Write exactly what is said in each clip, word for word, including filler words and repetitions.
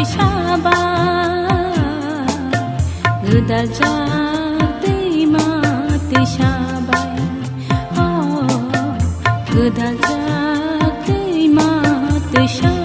Sabai, gwdal jak twi ma twi sabai, oh, gwdal jak twi ma twi sabai.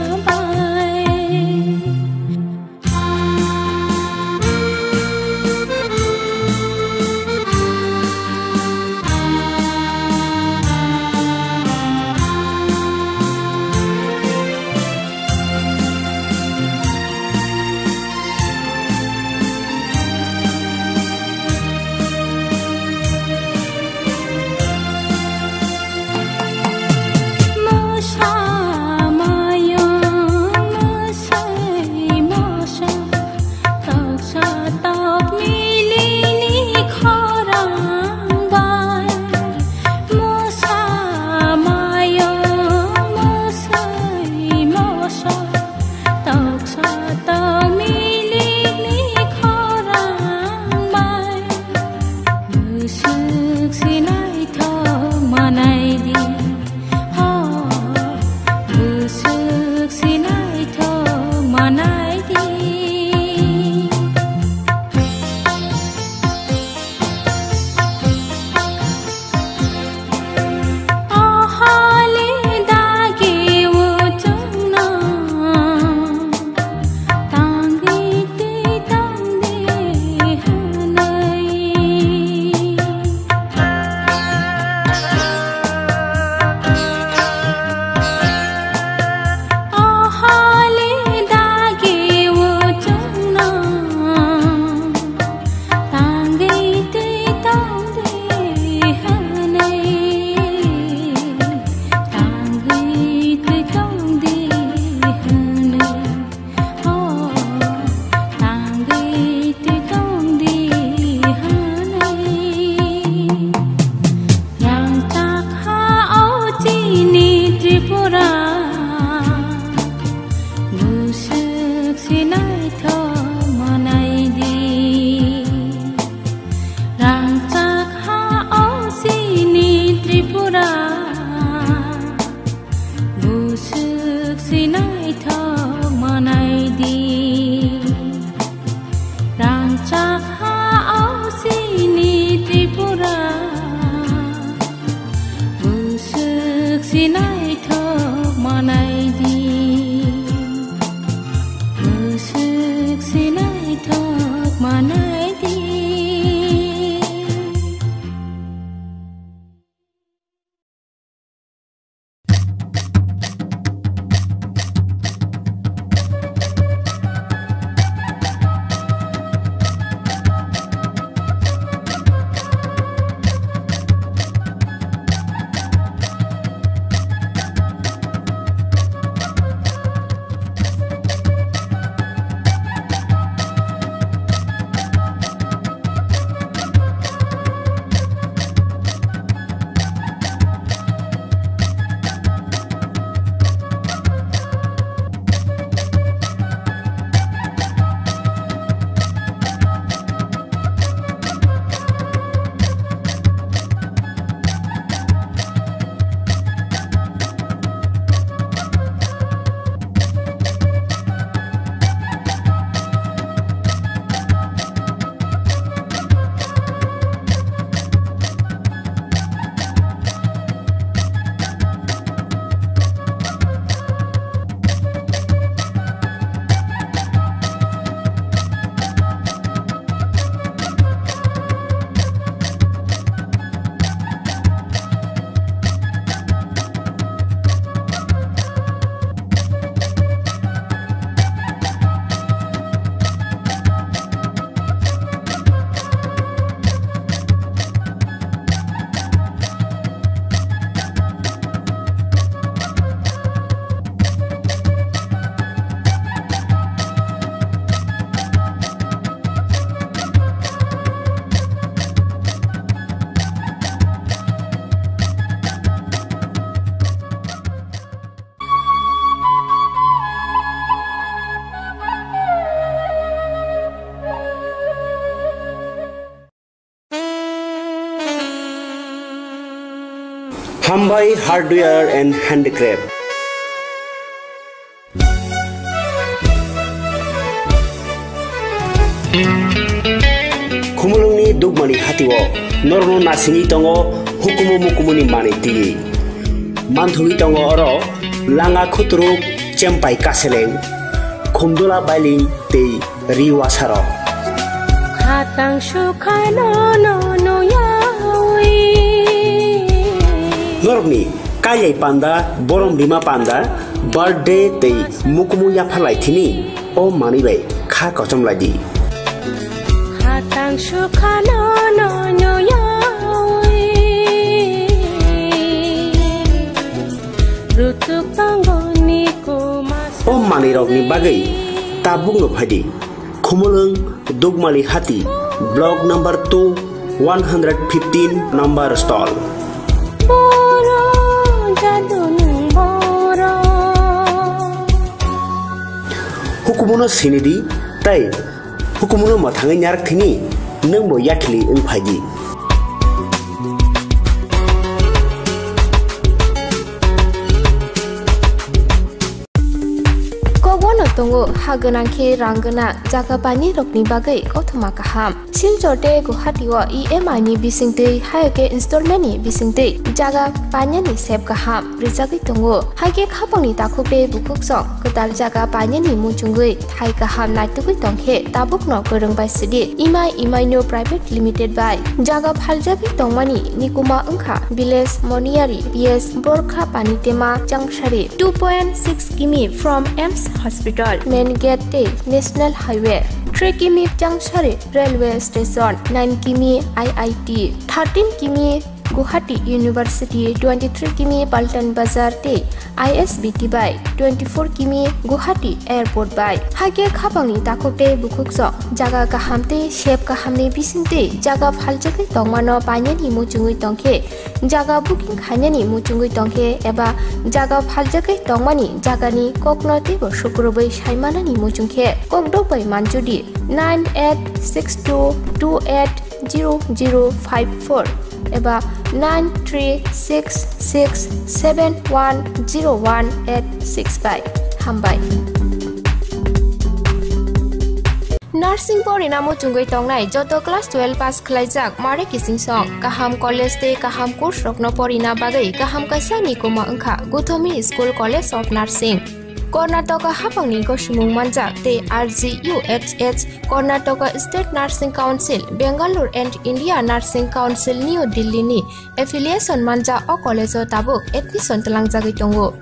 Bwswk se naithok manai di, ho, bwswk se naithok manai di. Tangwi twi tong di hwnwi, tangwi twi tong di hwnwi, oh, tangwi twi tong di hwnwi. Rangchak ha o chini Tripura, bwswk se naithok manai di. Rangchak ha o chini Tripura, bwswk se naithok manai di. Rangchak ha o chini Tripura, bwswk se naithok manai di. Bwswk se naithok manai di. Hambai Hardware and Handicraft. Khumulwngni Dukmali hatio norokno nasingwi tongo hukumu mukumuni manwi twiwi. Manthogwi tongo oro langa khuturuk, chempai kaseleng, khumdula bailing tei ri wasarok. Khatang sukhano no nuyawi. Norokni kailai panda, borom rima panda, birthday tei mukumu yapharlai thini o manwi bai kha kochom lai di. Khatang sukhano no nuyawi. Rutuk tongo ni kuma. O manwirokni bagwi tabukno phaidi. Khumulwng Dukmali hati, block number two, one hundred fifteen number stall. Boro jadunung boro. Hukumuno sinidi tei hukumuno mwthangwi narak thini nwngbo yakhili wng phaidi. Kokbono tongo ha gwnang khe rang gwnang jaga painirokni bagwi kothoma kaham. Silchar tei Guwahati o E M I ni bisingtwi, hai khe installment ni bisingtwi jaga painani sep kaham rijagwi tongo. Hai khe khapangni takhuk tei bukhuk song kwtal jaga painani muchungwi thai kaham naitugwi tongkhe tabukno kwrwng bai sidi Imai Imaino Private Limited bai jaga phaljagwi tongmani nikuma wngkha Village Moniyari P S Borkha Panitema Changsari, two point six kimi from AIIMS Hospital, Main Gate tei National Highway, three kimi Changsari Railway Station, nine kimi I I T, thirteen kimi Guwahati University, twenty-three kimi Paltan Bazar tei I S B T bai, twenty-four kimi Guwahati Airport bai. Hai khe khapangni takhuk tei bukhuk song jaga kaham tei sep kahamni bisingtwi jaga phaljagwi tongmano painani muchungwi tongkhe, jaga booking khainani muchungwi tongkhe eba jaga phaljagwi tongmani jagani kokno teibo sukrubwi saimanani muchungkhe kokdok bai manjudi nine eight six two two eight zero zero five four eba nine three six six seven one zero one eight six bai. Hambai. Nursing porina muchungwi tongnai joto class twelve pass khlaijak mare kiching song kaham college tei kaham course rokno porina bagwi kaham kaisa nikuma wngkha Gothomi School College of Nursing. Karnataka hapangni gosimung manjak tei R G U H H, Karnataka State Nursing Council, Bangalore and India Nursing Council, New Delhi ni affiliation manjak o college o tabuk admission twlangjagwi tongo.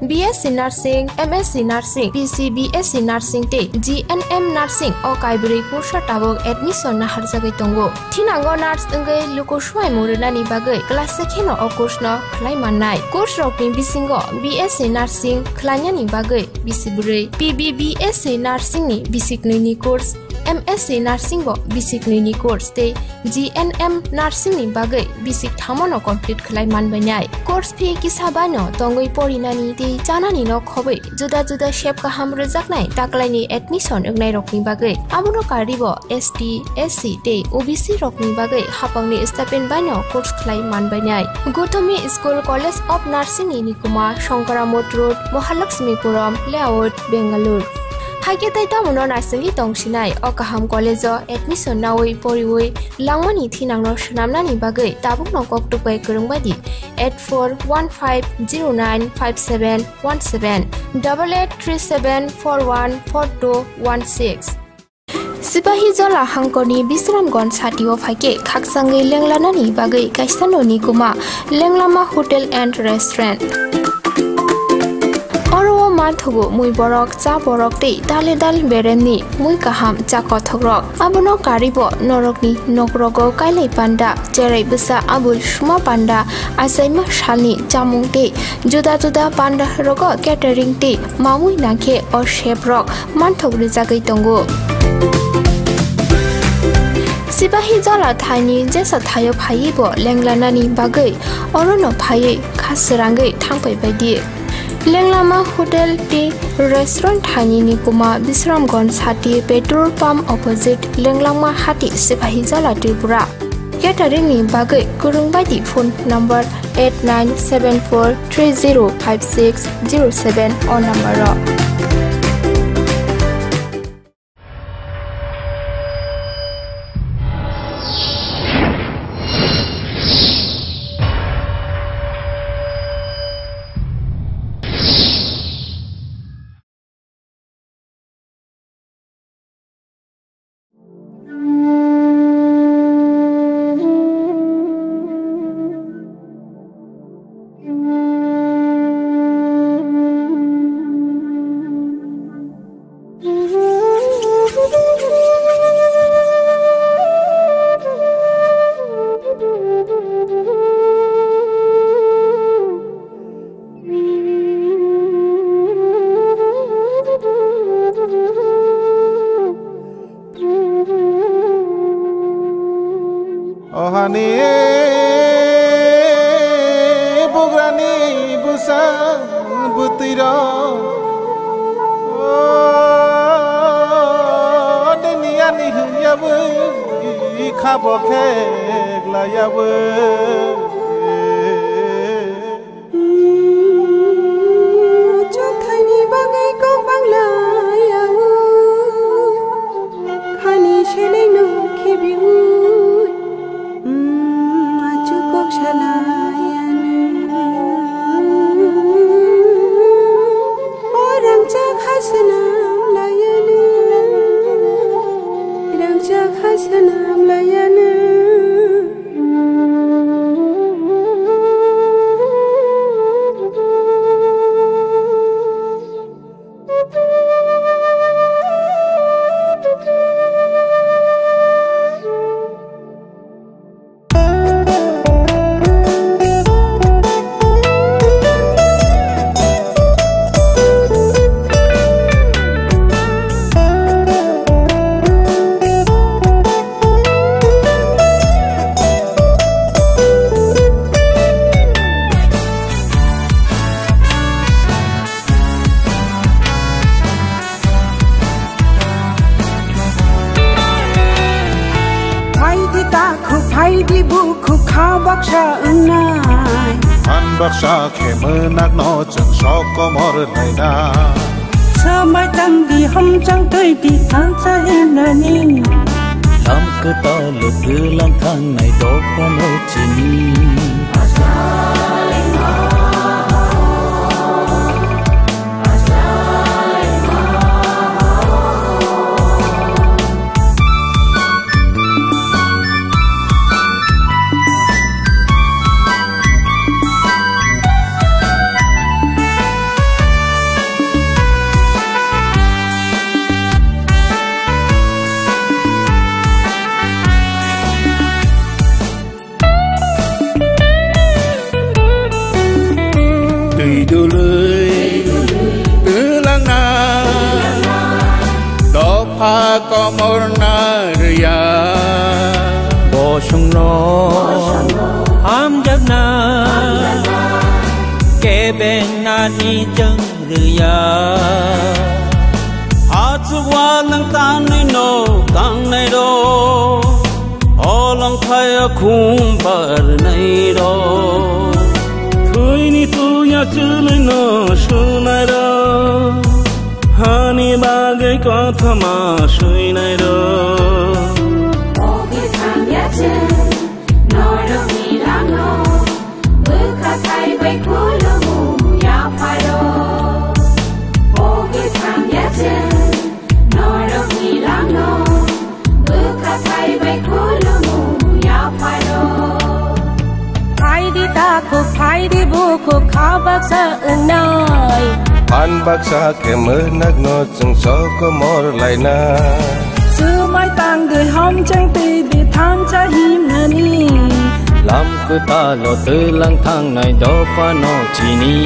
B S C Nursing, M S C Nursing, P C B S C Nursing tei G N M Nursing o kaibrwi course o tabuk admission naharjagwi tongo. Thinango nurse wngwi luku swmai mung rwnani bagwi class se kheno o course no khlai mannai. Course rokni bisingo B S C Nursing khlainani bagwi bisi bwrwi, P B B S C Nursing ni bisi knwi ni course, M S C Nursing bo bisi knwi ni course tei G N M Nursing ni bagwi bisi thamo no complete khlai manbainai. Course fee kisa bai no tongwi porinani tei chanani no khobwi juda juda sep kaham rwjaknai taklaini admission wngnairokni bagwi. Abono karwi bo S T, S C tei O B C rokni bagwi hapangni stipend bai no course khlai manbainai. Gothomi School College of Nursing ni nikuma Shankaramot Road, Mahalakshmipuram Layout, Bangalore. Hai khe tei tamono naisingwi tongsinai o kaham college o admission nawi poriwi langmani thinangno swnamnani bagwi tabukno koktuk bai kwrwng bai di eight four one five zero nine five seven one seven, double eight three seven four one four two one six. Sipahijola hangkorni Bisramganj satio phaikhe khakchangwi lenglanani bagwi kaisa noni kuma Lenglama Hotel and Restaurant. Oro o manthogo mui borok, cha borok tei dale dal beremni mui kaham cha kothokrok. Abono karwi bo norokni nokrogo kailai panda, cherai bwsa abul suma panda, achaima salni chamung tei juda juda panda rogo catering tei mamui nangkhe o chef rok manthok rijagwi tongo. Sipahijola thaini jesa thaio phaiwi bo lenglanani bagwi orono phaiwi kha srangwi thangpai baidi. Lenglama Hotel tei Restaurant thaini nikuma Bisramganj sati petrol pump opposite Lenglama hati Sipahijola Tripura. Catering ni bagwi kwrwng bai di phone number eight nine seven four three zero five six zero seven o number o. Ohani bugrani busa bwtwirok, o dini ani hwnyawi khabo kheklayawi. Chwngthani bagwi kok banglayawi, khani selengno khibiwi, achuk kok salayani. O rangchak ha swnam layani, rangchak ha swnam layani. Phaidi takhuk, phaidi bukhuk, kha baksa wngnai. Phan baksa khe mwnakno chwng sok komor lainai. Swmai tangdi, hamchang twidi, thansa himnani. Lam kwtal twlang thangnai dophano chini. Twi dului twlangna dopha komorna rwya. Bosongno hamjakna kebeng nani chwng rwya. Achuk wal nang tanwi no tangnai rok, olong phai khum barnai rok. Thwini tuya chwlwi no sunai rok, hani bagwi kothoma suinai rok. Ogi thangya chwng norokni langno, bwkha thai bai khulumu yapharo. Ogi thangya chwng norokni langno, bwkha thai bai khulumu yapharo. Phaidi takhuk, phaidi bukhuk, kha baksa wngnai. Phan baksa khe mwnakno chwng sok komor laina. Swmai tangdi, hamchang twidi, thansa himnani. Lam kwtalo twlang thangnai dophano chini.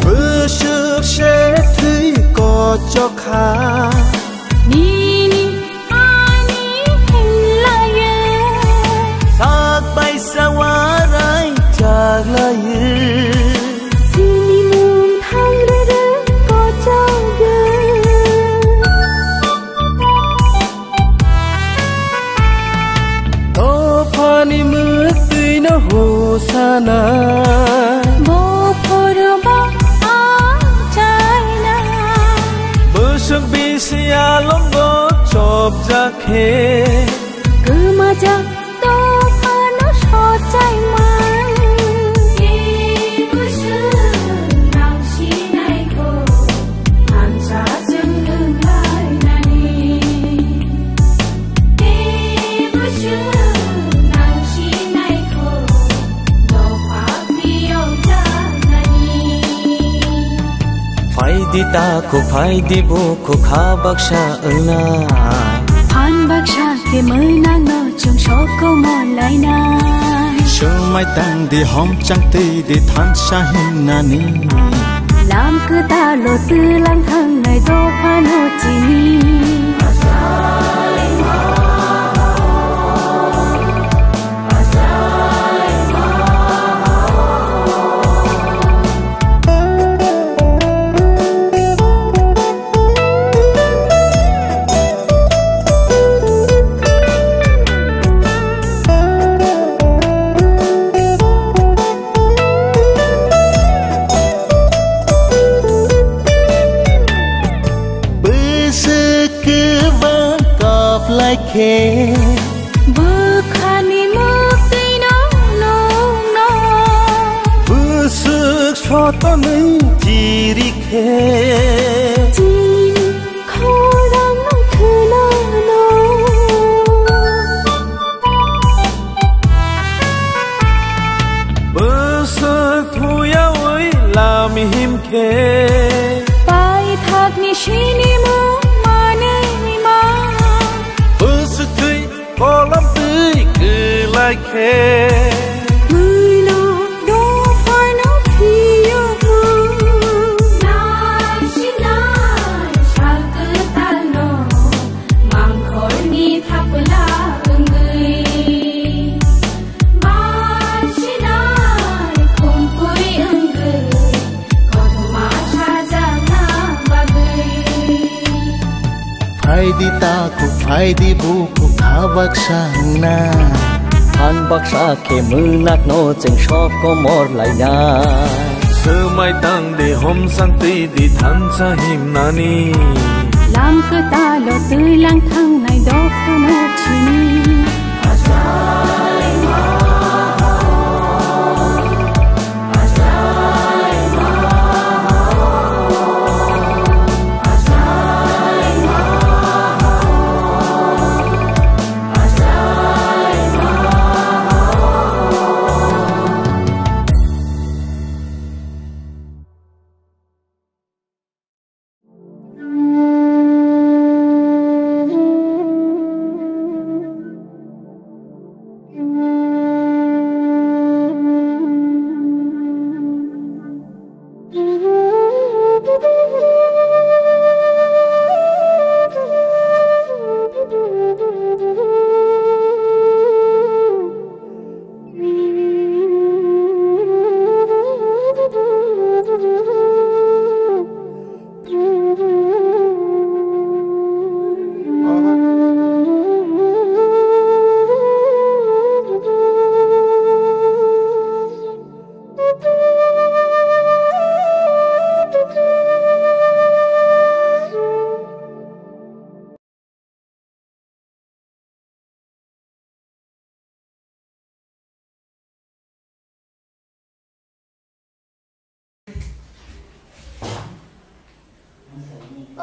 Bwswk se thwi kochok kha. Nini ani hinlaiyo. Sak bai sawarai chaglaiyo. Sini mung thangrere kochogyo. Siyalongo chopjak khe. Kwmajak dophano sochai man. Tebwswk nang sinai kho, ansa chwng wng lainani. Tebwswk nang sinai kho, dopha phiyok jaknani. Phaidi takhuk, phaidi bukhuk, kha baksa wngna. Phan baksa khe mwnakno chwng sokomor lainai. Swmai tangdi, homchang twidi, thansa himnani. Lam kwtalo twlang thangnai dophano chini. Bwswk kwbang kap lai khe. Bwkhani mwktwino nungno. Bwswk sotonwi chiri khe. Chini khorang khwnano. Bwswk thuyawi lam him khe. Paithakni sinimung manwi ma. Bwswk thwi kolam twi kwlai khe. Bwino dophano phiyokma. Nai sinai sal kwtalno mangkhorni thapla wngwi. Bai sinai khumpui wngwi kothoma sajakna bagwi. Phaidi takhuk, phaidi bukhuk, kha baksa wngna. Phan baksa khe mwnakno chwng sokomor laina. Swmai tangdi, homchang twidi, thansa himnani. Lam kwtalo twlang thangnai dophano chini.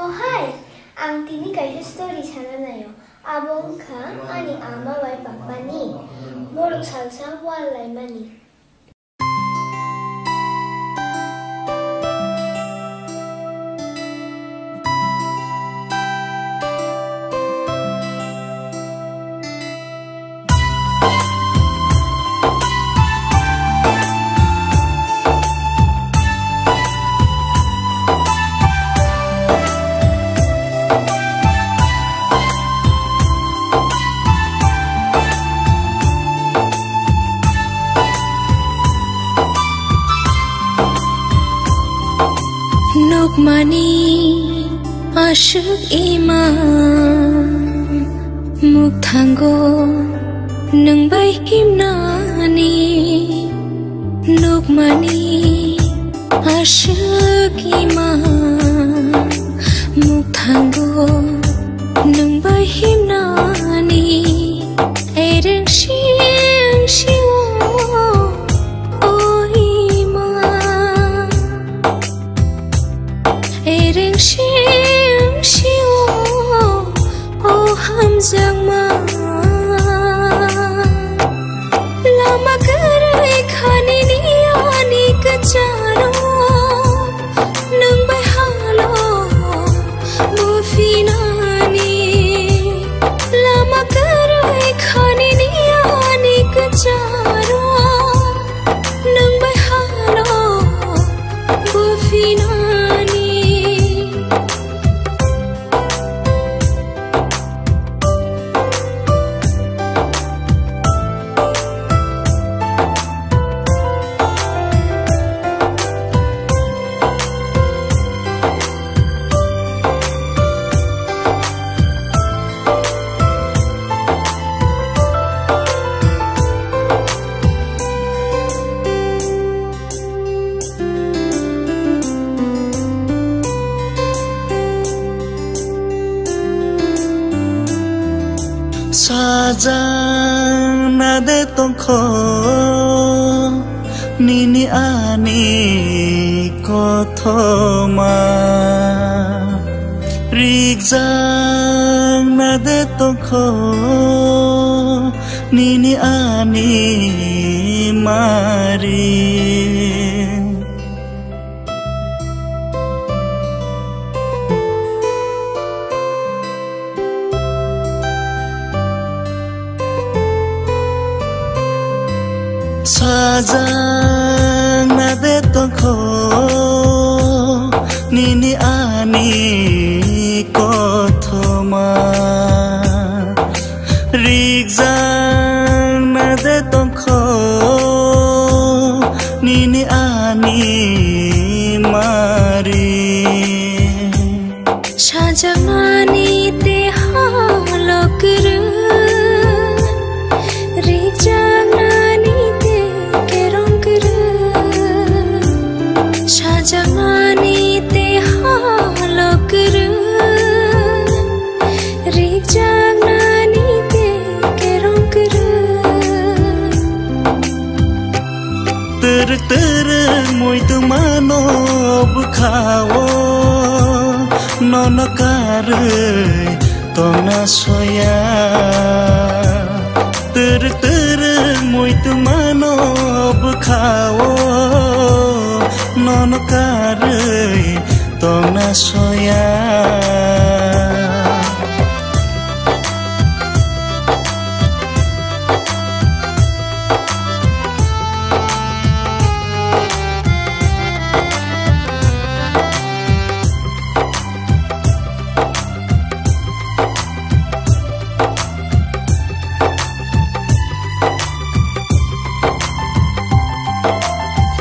Oh hai, ang tini kaisa story sana naio. Abo wngkha ani ama bai bapani borok salsa wal laimani. Nukmani aswk ima mukthango nwng bai himnani. Nukmani aswk ima mukthango Ereng sing sio, o hamjakma. Lama kwrwi khani ni ani kwcharo, nwng bai halo bo phinani. Lama kwrwi khani ni ani kwcharo, nwng bai halo bo phinani. Sajang na de tongkho nini ani kothoma, rijang na de tongkho nini ani mari. Sajang na de tongkho nini ani kothoma, rijang na de tongkho nini ani mari. Sajaknani te halo kwrwi, rijak nani te kerong kwrwi. Sajak nani te halo kwrwi, rijak nani te kerong kwrwi. Twrwk twrwk muitu mano bwkhao, nono karwi tongna soya. Twrwk twrwk muitu mano bwkhao, nono karwi tongna soya.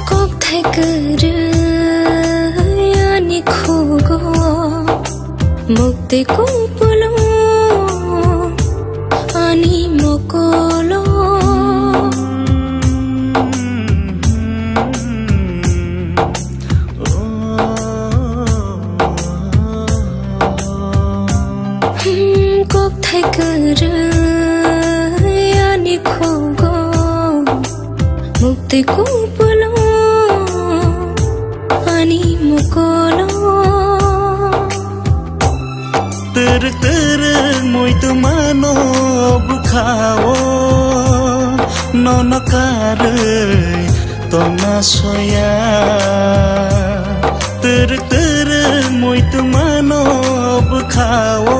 Kokthai kwrwi ani khugo, mukti kupulo ani mokolo. Hmm, kokthai kwrwi ani khugo, mukti kupulo ani mokolo. Twrwk twrwk muitu mano bwkhao, nono karwi tongna soya. Twrwk twrwk muitu mano bwkhao,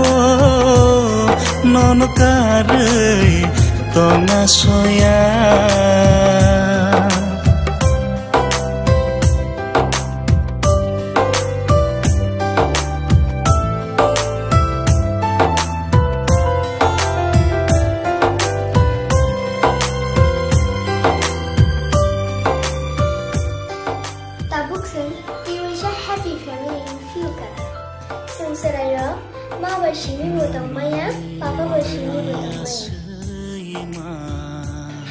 nono karwi tongna soya. Tabuk chwng twiwaisa happy family wngphiyokha. Chwng chwrairok ma bai simi bo tongmaya, papa bai simi bo tongmaya.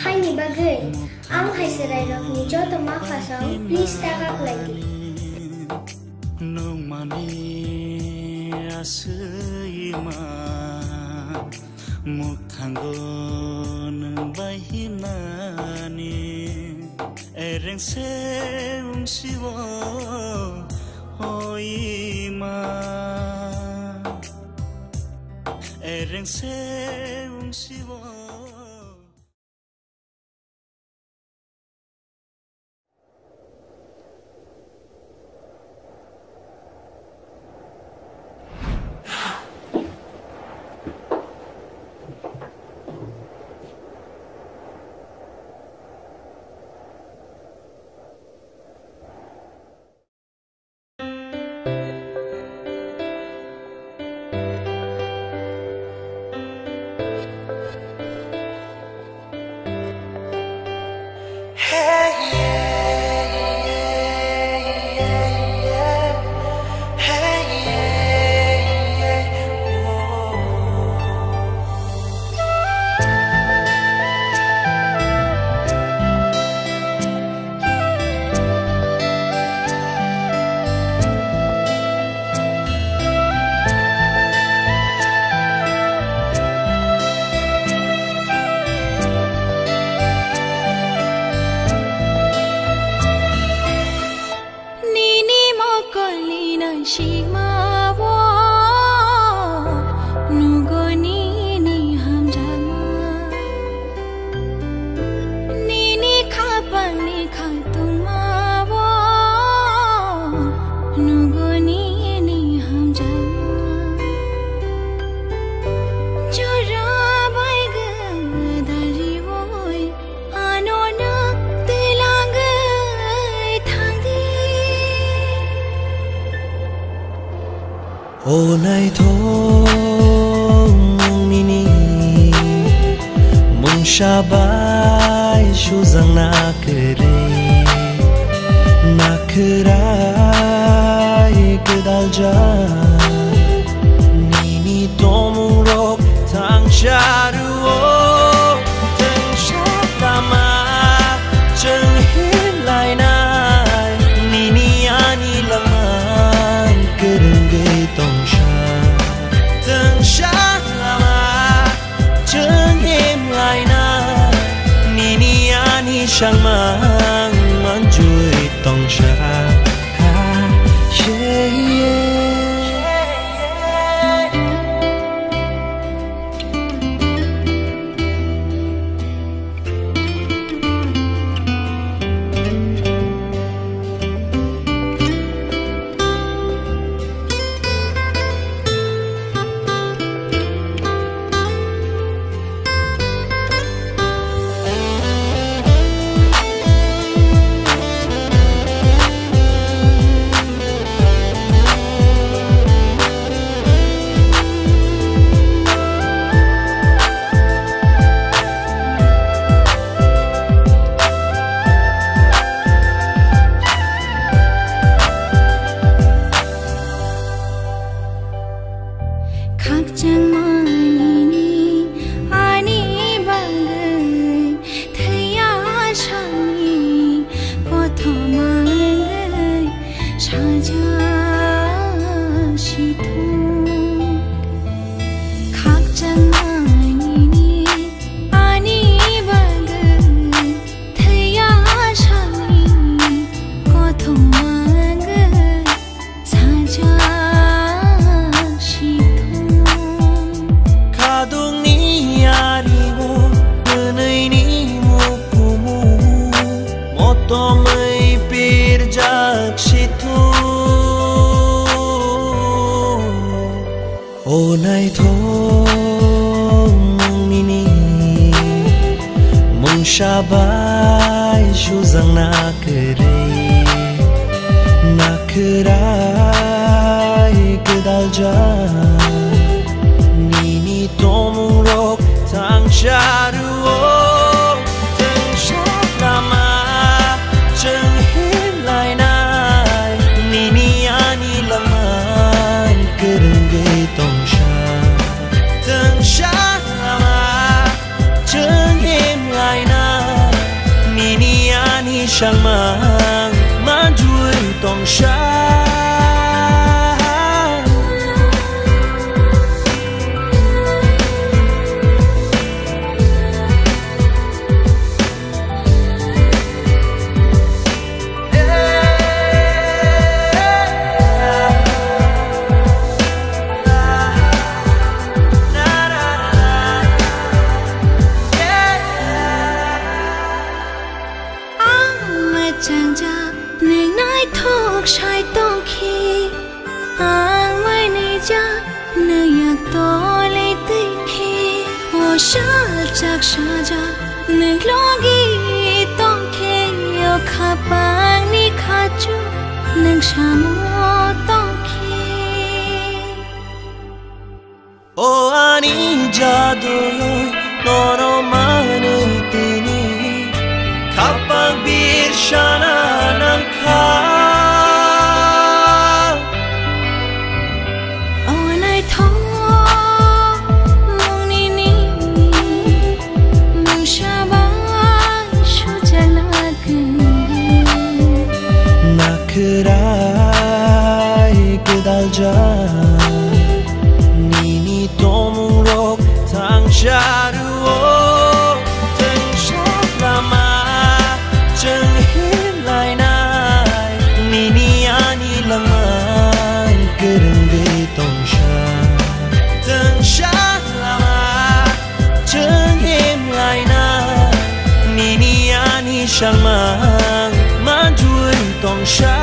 Haini bagwi ang hai chwrairokni joto ma phasong please ta kaklaidi. Nungmani aswima mukthango nwng bai himnani ereng se wngsiwo hoi. Se wngsiwo. Nini mokolni nangsikma o nugo nini hamjakma. Nini khapangni khangtungma o nugo nini hamjakma. Jora bai gada riwoi ano no twilangwi thangdi. O naithok nini mungsa bai sujak na kwrwi, na kwrai gwdaljak nini tongmungrok thangsa rwo. Tengsa lama chwng himlainai, nini ani langmang kwrwngwi tongsa. Tengsa lama chwng himlainai, nini ani sangmang manjui tongsa. Khakchangma nini ani bagwi thwiya sani kothoma wngwi saja sithung. Khakchangma nini ani bagwi thwiya sani kothoma wngwi saja sithung. Khadungni aringo, kwnwini mukumu, motomwi pirjak sithung. O naithok nini mungsa bai sujak na kwrwi, na kwrai gwdaljak nini tongmungrok thangsa rwo. Tengsa lama chwng himlainai, nini ani langmang kwrwngwi tongsa. Tengsa lama chwng himlainai, nini ani sangmang manjui tongsa. Salchak sajak nwng logi tongkhe, o khapangni khachu nwng samo tongkhe. O ani jaduyoi nono manwi tini, khapang birsana nangkha. O naithok mungni mungsa bai sujakna kwrwi. Nakhwrai gwdaljak nini tongmungrok thangsa rwo. Twngsa lama chwng himlainai, nini ani langmang kwrwngwi tongsa. Twngsa lama chwng himlainai, nini ani sangmang manjui tongsa.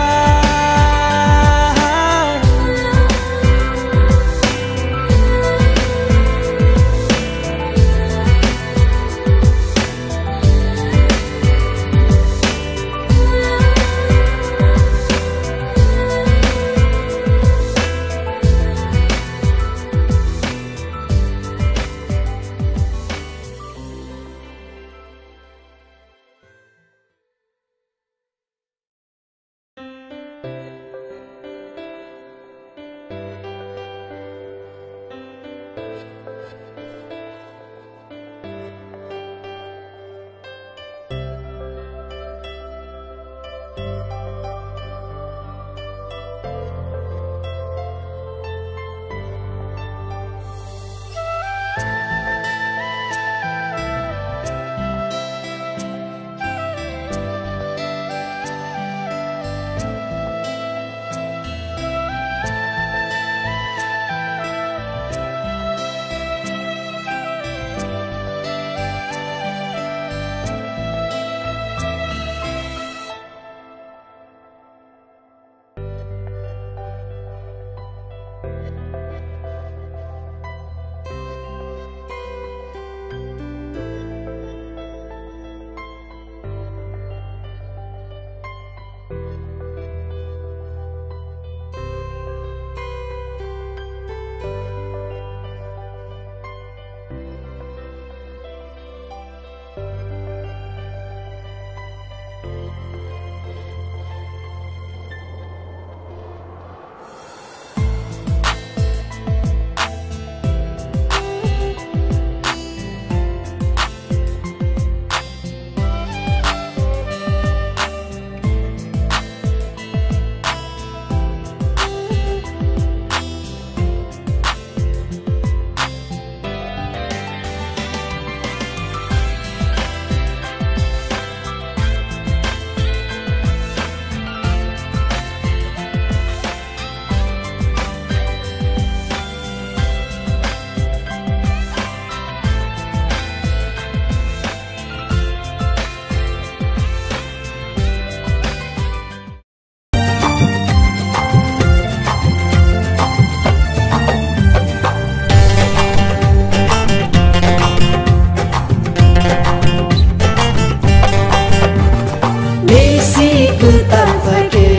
Bisi kwtal phaikhe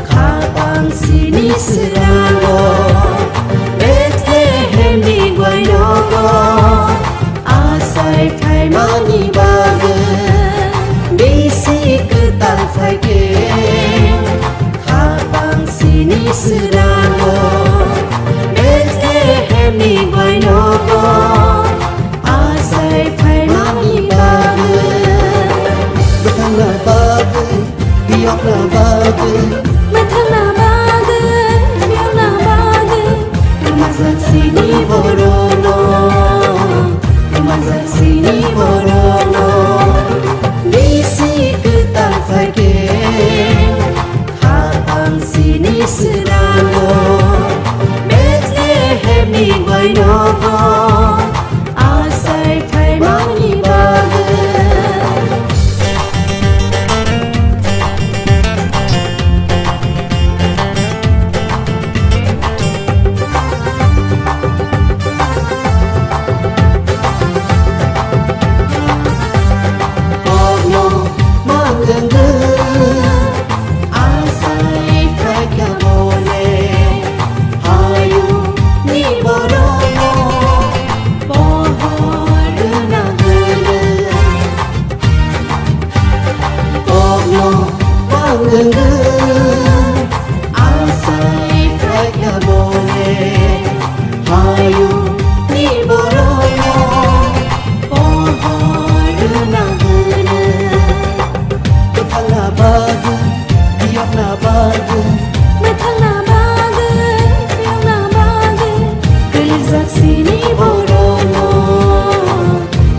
khapang sini swrango, Bethlehemni gwainogo. Asai phaimani bagwi bisi kwtal phaikhe, khapang sini swrango, Bethlehemni gwainogo. Asai phaimani bagwi bwthangna bagwi, biyokna bagwi, bwthangna bagwi, biyokna bagwi, twmajak sini borokno, twmajak sini borokno. Bisi kwtal phaikhe, khapang sini swrango, Bethlehemni gwainogo. Asai phaimani bagwi. Khaikha bole hayungni borokno pohor rwna hwnwi. Kwthangna bagwi, phiyokna bagwi, mwthangna bagwi, phiyokna bagwi, kwlijak sini borokno,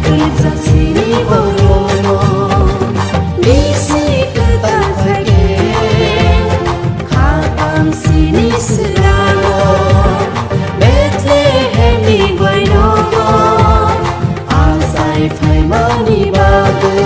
kwlijak sini borokno. Bisi kwtal phaikhe, khapang sini swrango, Bethlehemni gwainogo, achai phaimani bagwi.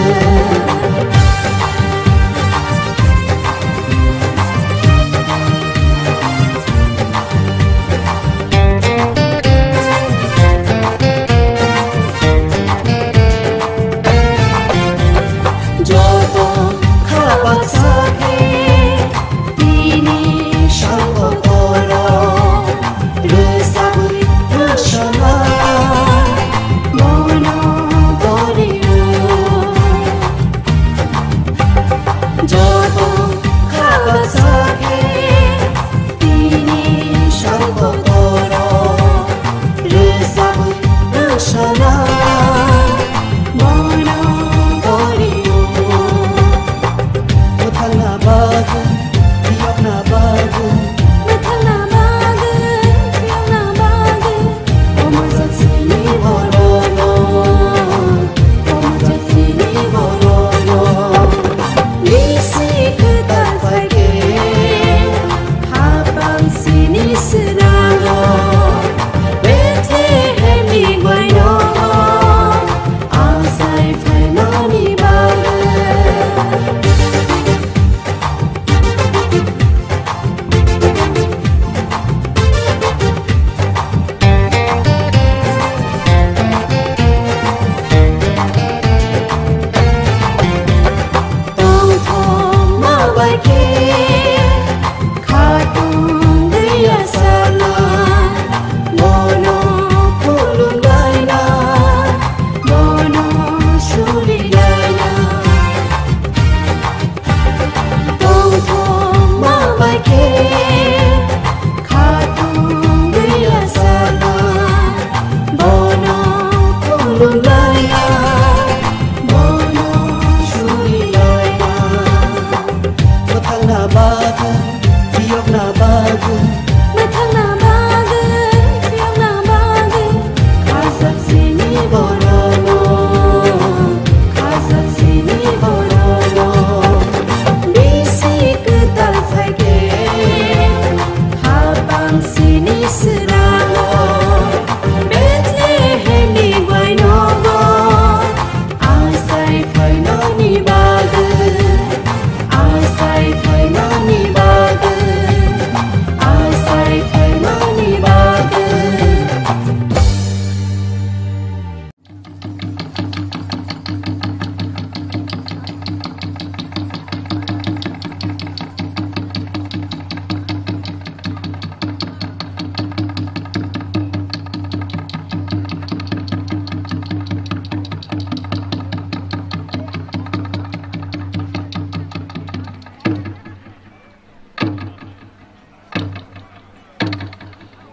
Joto kha baksa khe tini sangkotoro rwchapwi mwsana bono gorio. Joto kha baksa khe tini sangkotoro rwchapwi mwsana bono gorio. Mwthangna bagwi, phiyokna bagwi, mwthangna bagwi, phiyokna bagwi, omo jatsini borokno, omo jatsini borokno. Bisi kwtal phaikhe, khapang sini swrango, Bethlehemni gwainogo, achai phaimani bagwi. Tongthokma bai khe khatung ya sana, bono khulumlaina, bono sulilaina. Tongthokma bai khe khatung ya sana, bono khulumlaina, bono sulilaina. Mwthangna bagwi, phiyokna bagwi, mwthangna bagwi, phiyokna bagwi, khajak sini borokno, khajak sini borokno. Bisi kwtal phaikhe, khapang sini swrango, Bethlehemni gwainogo, achai phainani bagwi, achai phainani bagwi, achai phainani bagwi.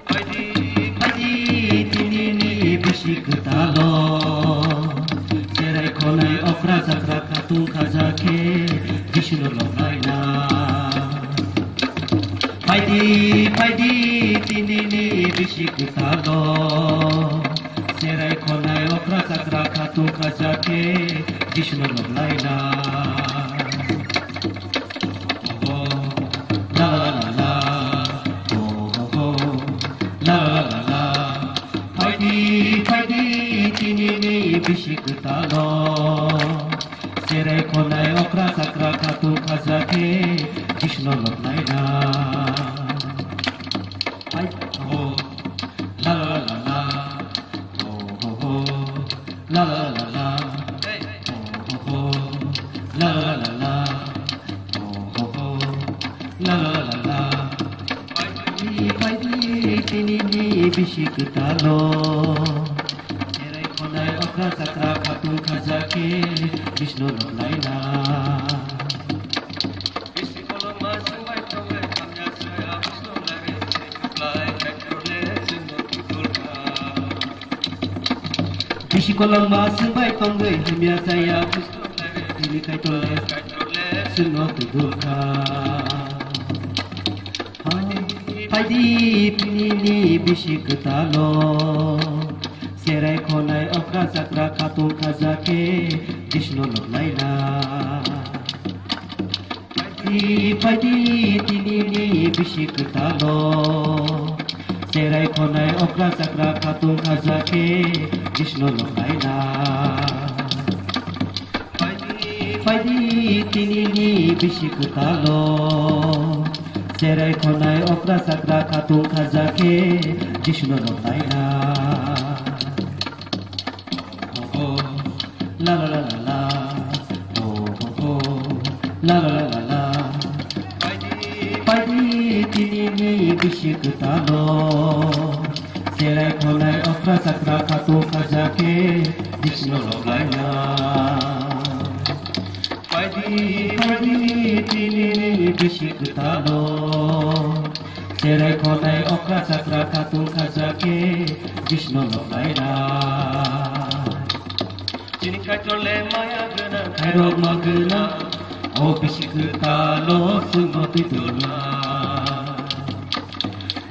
Phaidi, phaidi, tinini bisi kwtalo. Cherai khonai okra chakra khatung khaja khe Jisuno loklaina. Phaidi, phaidi, tinini bisi kwtalo. Cherai khonai okra chakra khatung khaja khe Jisuno loklaina. Oh, la, la, la, la. Oh, oh, oh. La, la, la, la. Phaidi, phaidi, tinini bisi kwtalo. Cherai khonai okra chakra khatung khaja khe Jisuno loklaina. Hai, oh, la, la, la, la. Oh, oh, oh. La, la, la, la. Oh, oh, oh. La, la, la, la. Oh, oh, oh. La, la, la, la. Phaidi, phaidi, tinini bisi kwtalo. Cherai khonai okra chakra khatung khaja khe Jisuno loklaina. Bisi koloma sungbai tongnai hamya se abusno lagwi. Sikolangma swngbai tongwi hamya chaya, tini Kaitorle swngno tubukha. Phaidi tinini bisi kwtalo, cherai khonai okra chakra khatung khaja khe Jishnu loblaina. Phaidi, phaidi, tinini bisi kwtalo. Cherai khonai okra chakra khatung khaja khe Jishnu loblaina. Phaidi, phaidi, tinini bisi kwtalo. Cherai khonai okra chakra khatung khaja khe Jishnu loblaina. Oh, oh, la, la, la, la, la. Oh, oh, oh, la, la, la, la, la. Phaidi, phaidi, tinini bisi kwtalo. Cherai khonai okra chakra khatung khaja khe Jishnu loblaina. Phaidi, phaidi, tinini bisi kwtalo. Cherai khonai okra chakra khatung khaja khe Jishnu loblaina. Chini Kaitorle maya gwnang, khairokma gwnang, o bisi kwtalo swngno twi dona.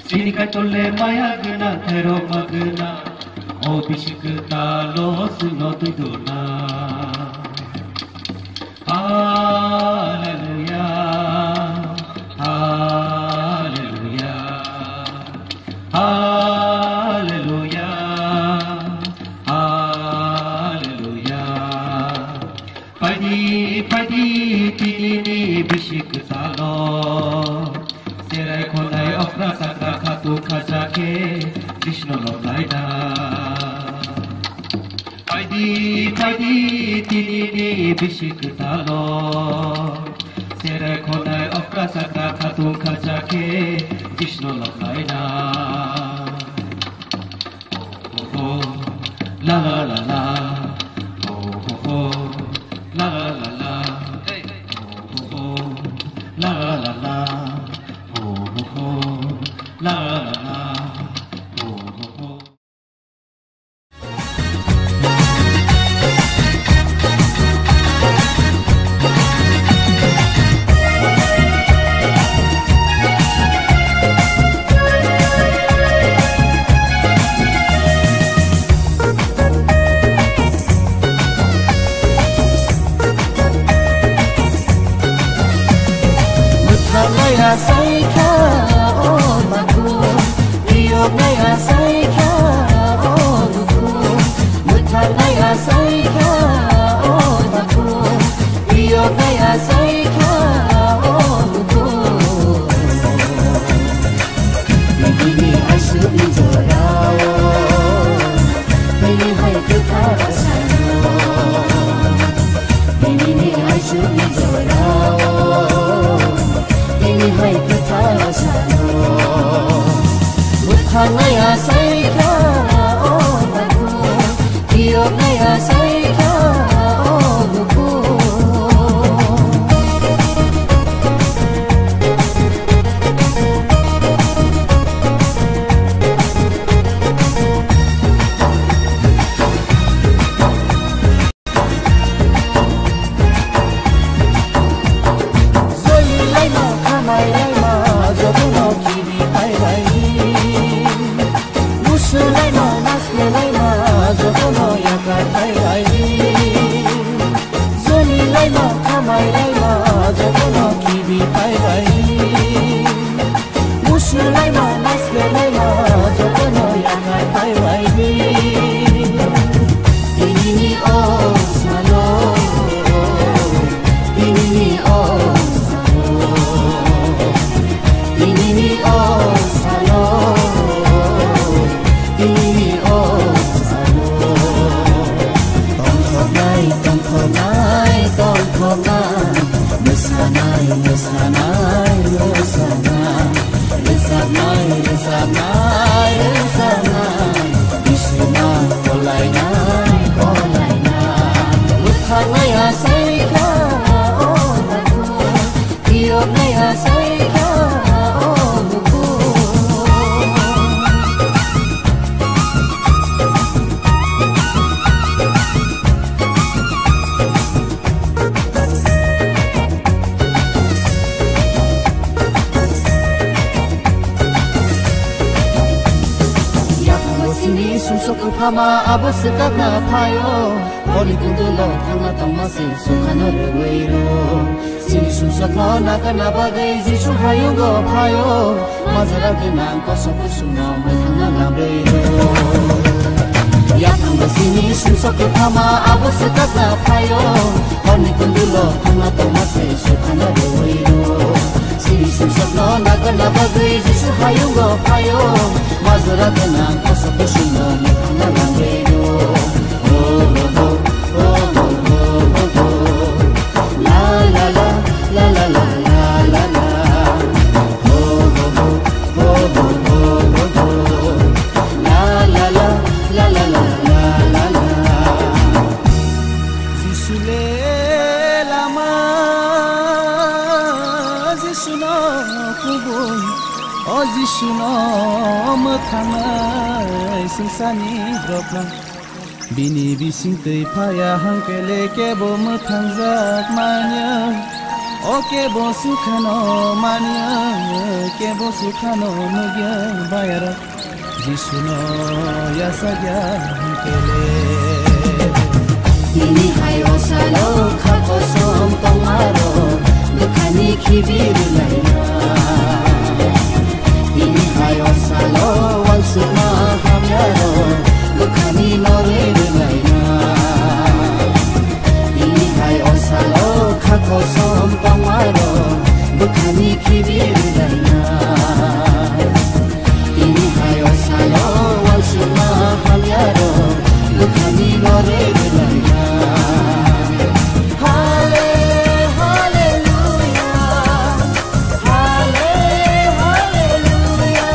Chini Kaitorle maya gwnang, khairokma gwnang, o bisi kwtalo swngno twi dona. Hallelujah, hallelujah, hallelujah, hallelujah. Phaidi, phaidi, tinini bisi kwtalo. Cherai khonai okra chakra khatung khaja khe Jishnu loblaina. Phaidi, phaidi, tinini bisi kwtalo. Cherai khonai okra chakra khatung khaja khe Jishnu loblaina. Oh, oh, oh, la, la, la, la. Oh, oh, oh, la, la, la, la. Oh, oh, oh, la, la, la, la. Oh, oh, oh, la, la, la, la. Oh, oh, oh. Mwthangnaia saikha o makhum, phiyoknaia saikha o lukhum. Mwthangnaia saikha o makhum, phiyoknaia saikha o lukhum. Nini aswkni jorao, nini hai kwthar sano. Nini aswkni jorao, nini hai kwthar sano. Mwthangnaia saikha o makhum, phiyoknaia saikha o lukhum. Jolilaima, khamailaima, jotono khibi phaibai. Musulaima, maslelaima, jotono yakar phaibai. Jolilaima, khamailaima, jotono khibi phaibai. Musulaima, maslelaima, jotono yakar phaibai. Tinini o salo, tinini o salo, tinini o salo, tinini o salo. Tongthoknai, tongthoknai, tongthoknai. Mwsanai, mwsanai, mwsanai. Rwchapnai, rwchapnai, rwchapnai. Bisingma kolainai, kolainai. Mwthangnaia saikha o makhum, phiyoknaia saikha o lukhum. Sumsok kwphama abo swkakna phaio, honi kundulo thangna tongma se sukhano rwui rwo. Chini sumsokno nakarna bagwi Jisu hayungo phaio, majra gwnang kosok kusungno mwthangna lamrwi rwo. Yaphango chini sumsok kwphama abo swkakna phaio, honi kundulo thangna tongma se sukhano rwui rwo. Chini sumsokno nakarna bagwi Jisu hayungo phaio, majra gwnang kosok kusungno mwthangna lamrwi rwo. Oh, oh, oh, oh, oh, oh, oh. La, la, la, la, la, la, la, la, la. Oh, oh, oh, oh, oh, oh, oh, oh. La, la, la, la, la, la, la, la, la. Jisu le lama, Jisu no kubui, o Jisu no mwthangnai swngcharni borokno. Bini bising twi phaya hwnkhe le kebo mwthangjak manya, o kebo sukhano manya, kebo sukhano nugya bayaro. Jisuno yasakya hwnkhe le. Tini hai o salo kha kosom tongmaro, bwkhani khibi rwlaina. Tini hai o salo uansukma hamyaro, bwkhani norwi rwlaina. Tini hai o salo kha kosom tongmaro, bwkhani khibi rwlaina. Tini hai o salo uansukma hamyaro, bwkhani norwi rwlaina. Hale, haleluya, hale, haleluya,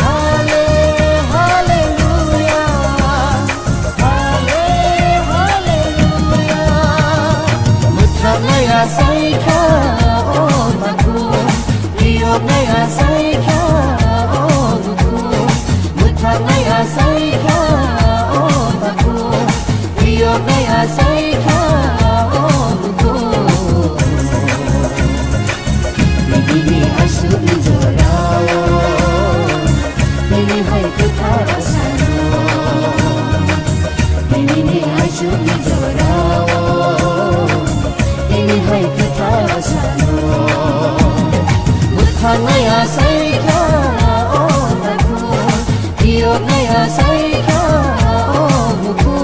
hale, haleluya, hale, haleluya. Mwthangwi achaikha, o Takhuk. Phiyoknai achaikha, o Takhuk. Mwthangwi achaikha, o Takhuk. Phiyoknai achaikha, o Takhuk. Nini aswkni jorao, nini hai kwthar sano. Nini aswkni jorao, nini hai kwthar sano. Bwtharnai achaikha, o Takhuk. Phiyoknai achaikha, o Takhuk.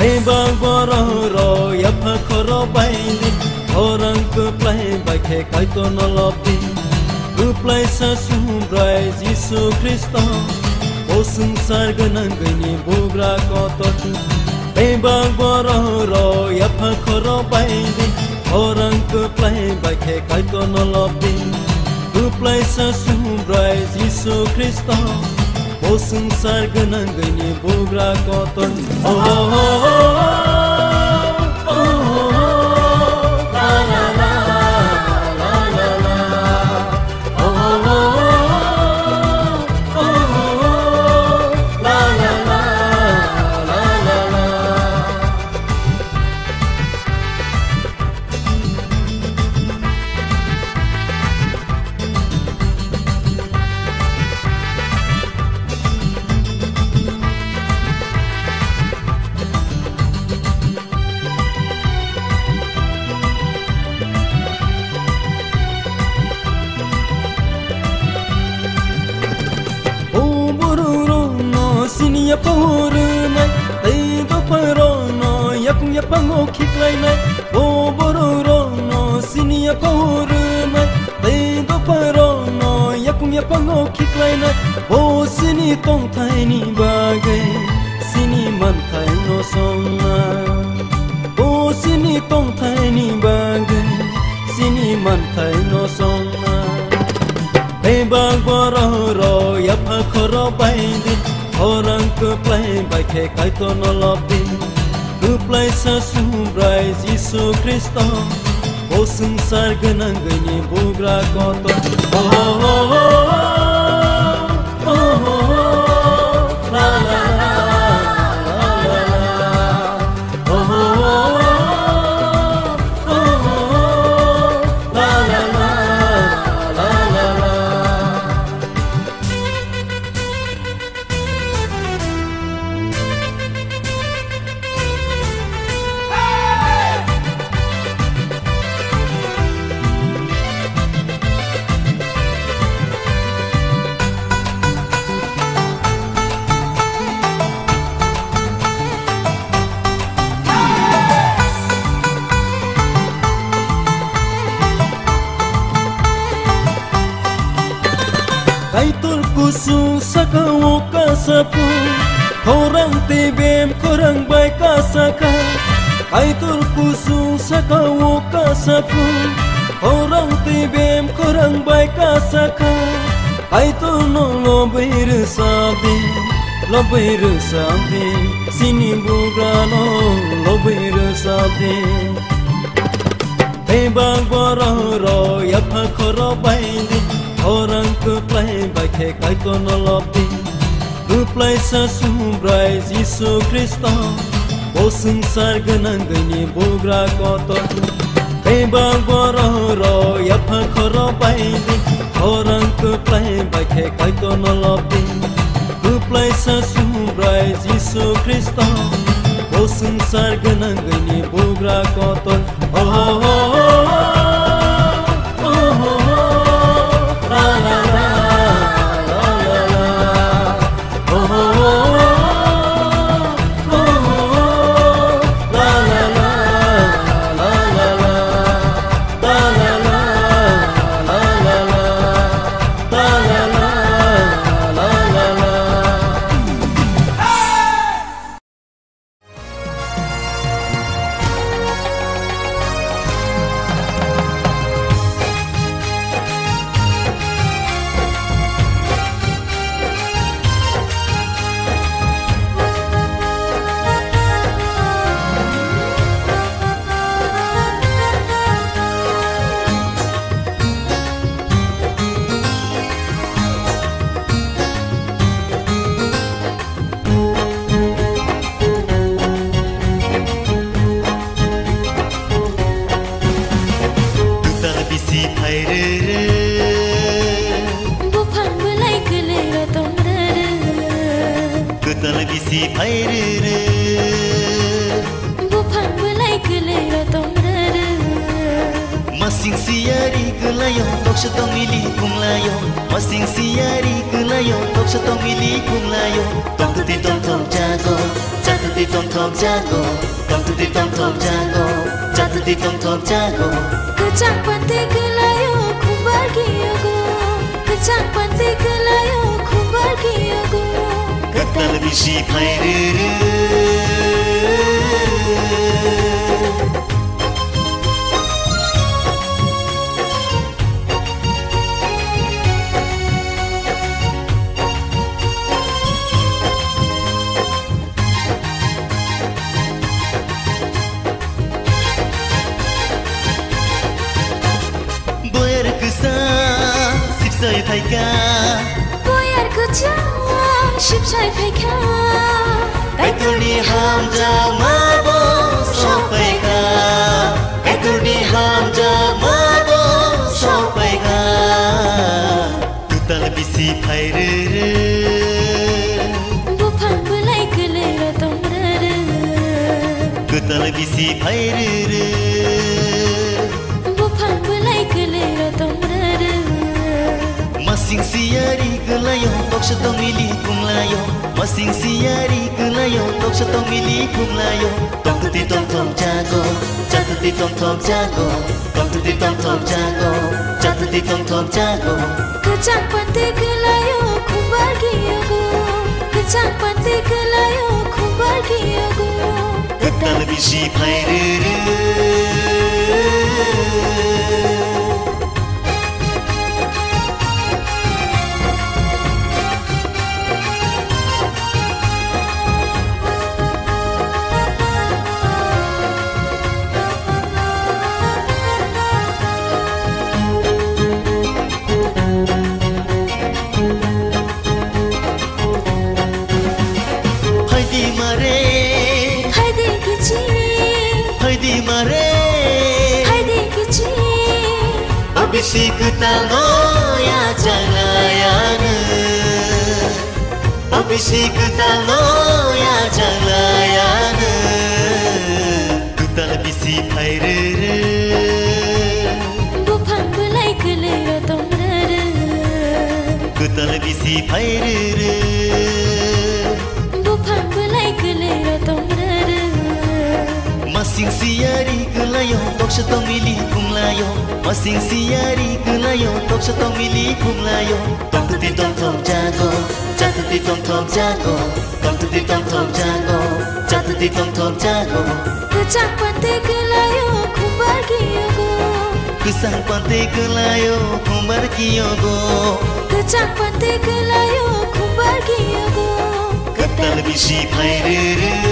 Bebak borok rok yapha khorok bai di, khorang kwplai bai khe Kaitorno lobdi. Kwplaisa Subrai Jisu Khristo, bo swngchar gwnangwini bugra kotor. Bebak borok rok yapha khorok bai di, khorang kwplai bai khe Kaitorno lobdi. Kwplaisa Subrai Jisu Khristo, bo swngchar gwnangwini bugra kotor. Oh, oh, oh, oh, oh, oh, la, la, la, la, la, la. Oh, oh, oh, oh, oh, oh, la, la, la, la, la, la. O borok rokno sini yapha rwnai, tei dopha rokno yakung yaphango khiklainai. O borok rokno sini yapha rwnai, tei dopha rokno yakung yaphango khiklainai. Bo sini tongthaini bagwi, sini manthaino songnai. Bo sini tongthaini bagwi, sini manthaino songnai. Bebak borok Paidi, khorang kwplai bai khe Kaitorno lobdi. Kwplaisa Subrai Jisu Khristo, bo swngchar gwnangwini bugra kotor. Oh, oh, oh, oh, oh, oh, la, la, la, la, la, la. Oh, oh, oh, oh, oh, oh, la, la, la, la, la, la. Kaitor kusung saka o kasa phung, khorang tei bem khorang bai kasa kha. Kaitor kusung saka o kasa phung, khorang tei bem khorang bai kasa kha. Kaitorno lobwi rwsabdi, lobwi rwsabdi, chini bugrano lobwi rwsabdi. Bebak borok rok yapha khorok bai di, khorang kwplai bai khe Kaitorno lobdi. Kwplaisa Subrai Jisu Khristo, bo swngchar gwnangwini bugra kotor. Bebak borok rok yapha khorok bai di, khorang kwplai bai khe Kaitorno lobdi. Kwplaisa Subrai Jisu Khristo, bo swngchar gwnangwini bugra kotor. Oh, oh, oh, oh, oh, oh, oh, la, la, la, la, la, la. Oh, oh, oh, oh, oh, oh, la, la, la, la, la, la. Kwtal bisi phai rwrwk. Buphang bwlai kwlwi rw tong rwrwk. Kwtal bisi phai rwrwk. Buphang bwlai kwlwi rw tong rwrwk. Masing siyari kwlaio, toksa tongmili phunglaio. Masing siyari kwlaio, toksa tongmili phunglaio. Tongtwtwi tongthok jago, chatwtwi tongthok jago. Tongtwtwi tongthok jago, chatwtwi tongthok jago. Kwchang pantwi kwlaio, khumbar giyogo. Kwchang pantwi kwlaio, khumbar giyogo. Kwtal bisi phai rwrwk. Boyar kwsa sipsai phaikha. Boyar kwsa sipsai phaikha. Kaitorni hamjakma bo sokphaikha. Kaitorni hamjakma bo sokphaikha. Kwtal bisi phai rwrwk. Buphang bwlai kwlwi rw tong rwrwk. Kwtal bisi phai rwrwk. Buphang bwlai kwlwi rw tong rwrwk. Masing siyari kwlaio, toksa tongmili phunglaio. Masing siyari kwlaio, toksa tongmili phunglaio. Tongtwtwi tongthok jago, chatwtwi tongthok jago. Tongtwtwi tongthok jago, chatwtwi tongthok jago. Kwchang pantwi kwlaio, khumbar giyogo. Kwchang pantwi kwlaio, khumbar giyogo. Kwtal bisi phai rwrwk. Bisi kwtalno yachalaiyano, o bisi kwtalno yachalaiyano, kwtal bisi phairwrwng. Buphang bwlai kwlwio tongrwrwng. Kwtal bisi phairwrwng. Buphang bwlai kwlwio tongrwrwng. Masing siyari kwlaio, toksa tongmili phunglaio. Masing siyari kwlaio, toksa tongmili phunglaio. Tongtwtwi tongthok jago, chatwtwi tongthok jago. Tongtwtwi tongthok jago, chatwtwi tongthok jago. Kwchang pante kwlaio, khumbar kiyogo. Kwchang pante kwlaio, khumbar kiyogo. Kwchang pante kwlaio, khumbar kiyogo. Kwtal bisi phairwrwng.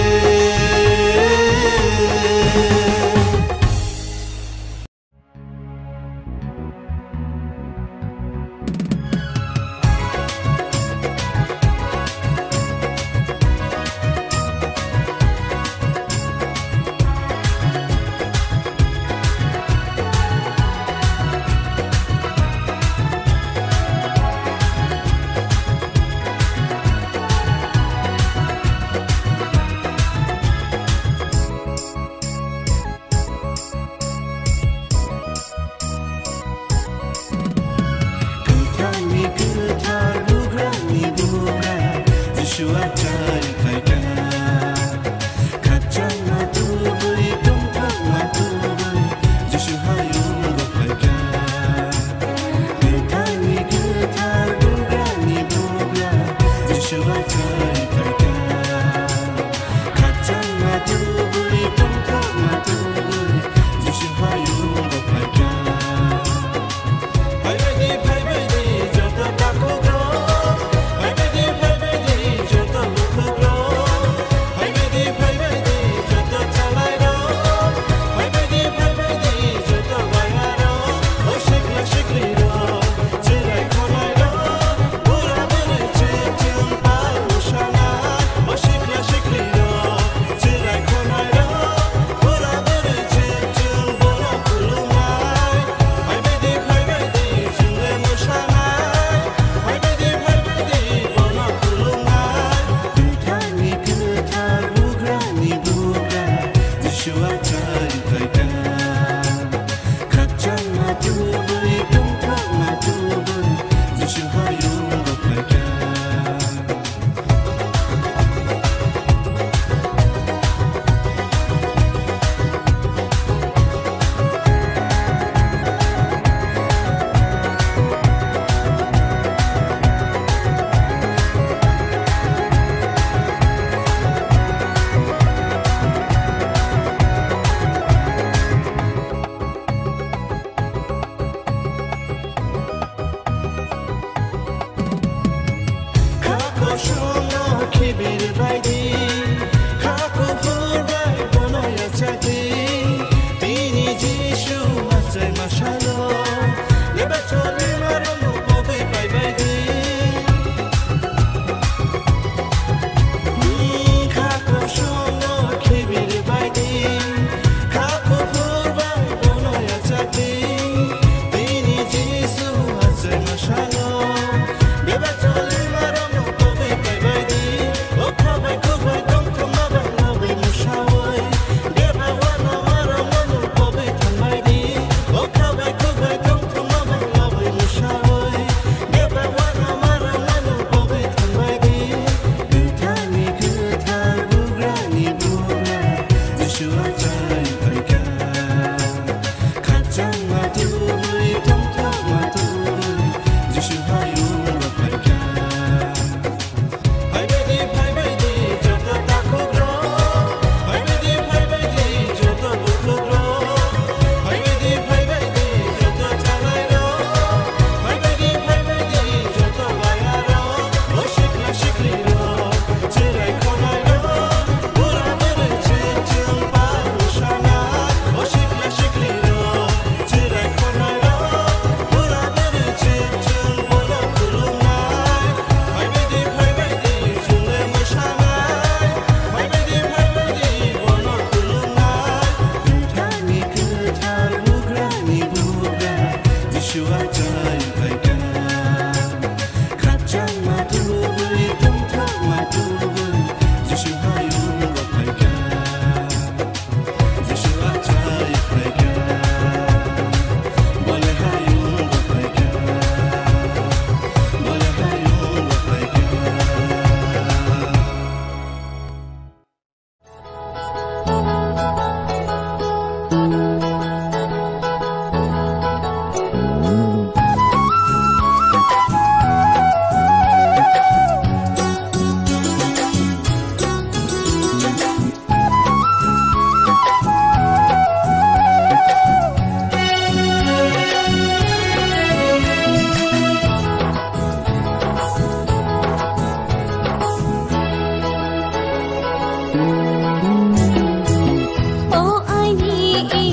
O aini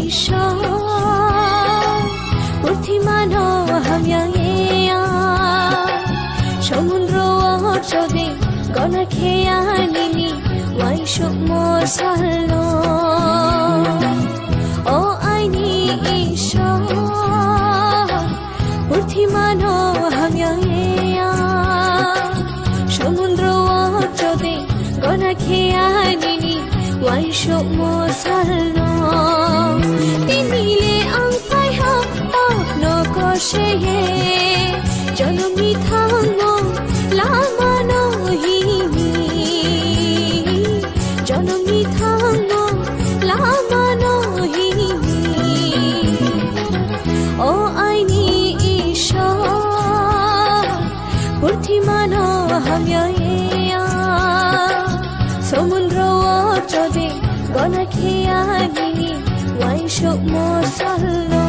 Ishwar, purthimano hamya ya, somudro o chode gona kheya nini waisukmo salno. O aini Ishwar, purthimano hamya ya, somudro o chode gona kheya nini waisukmo salno. Tini le ang phaiha papno koseye, jonomni thangmo lamano hini. Jonomni thangmo lamano hini. O aini Ishwar, purthimano hamya ya, somudro o chode gona kheya nini waisukmo salno.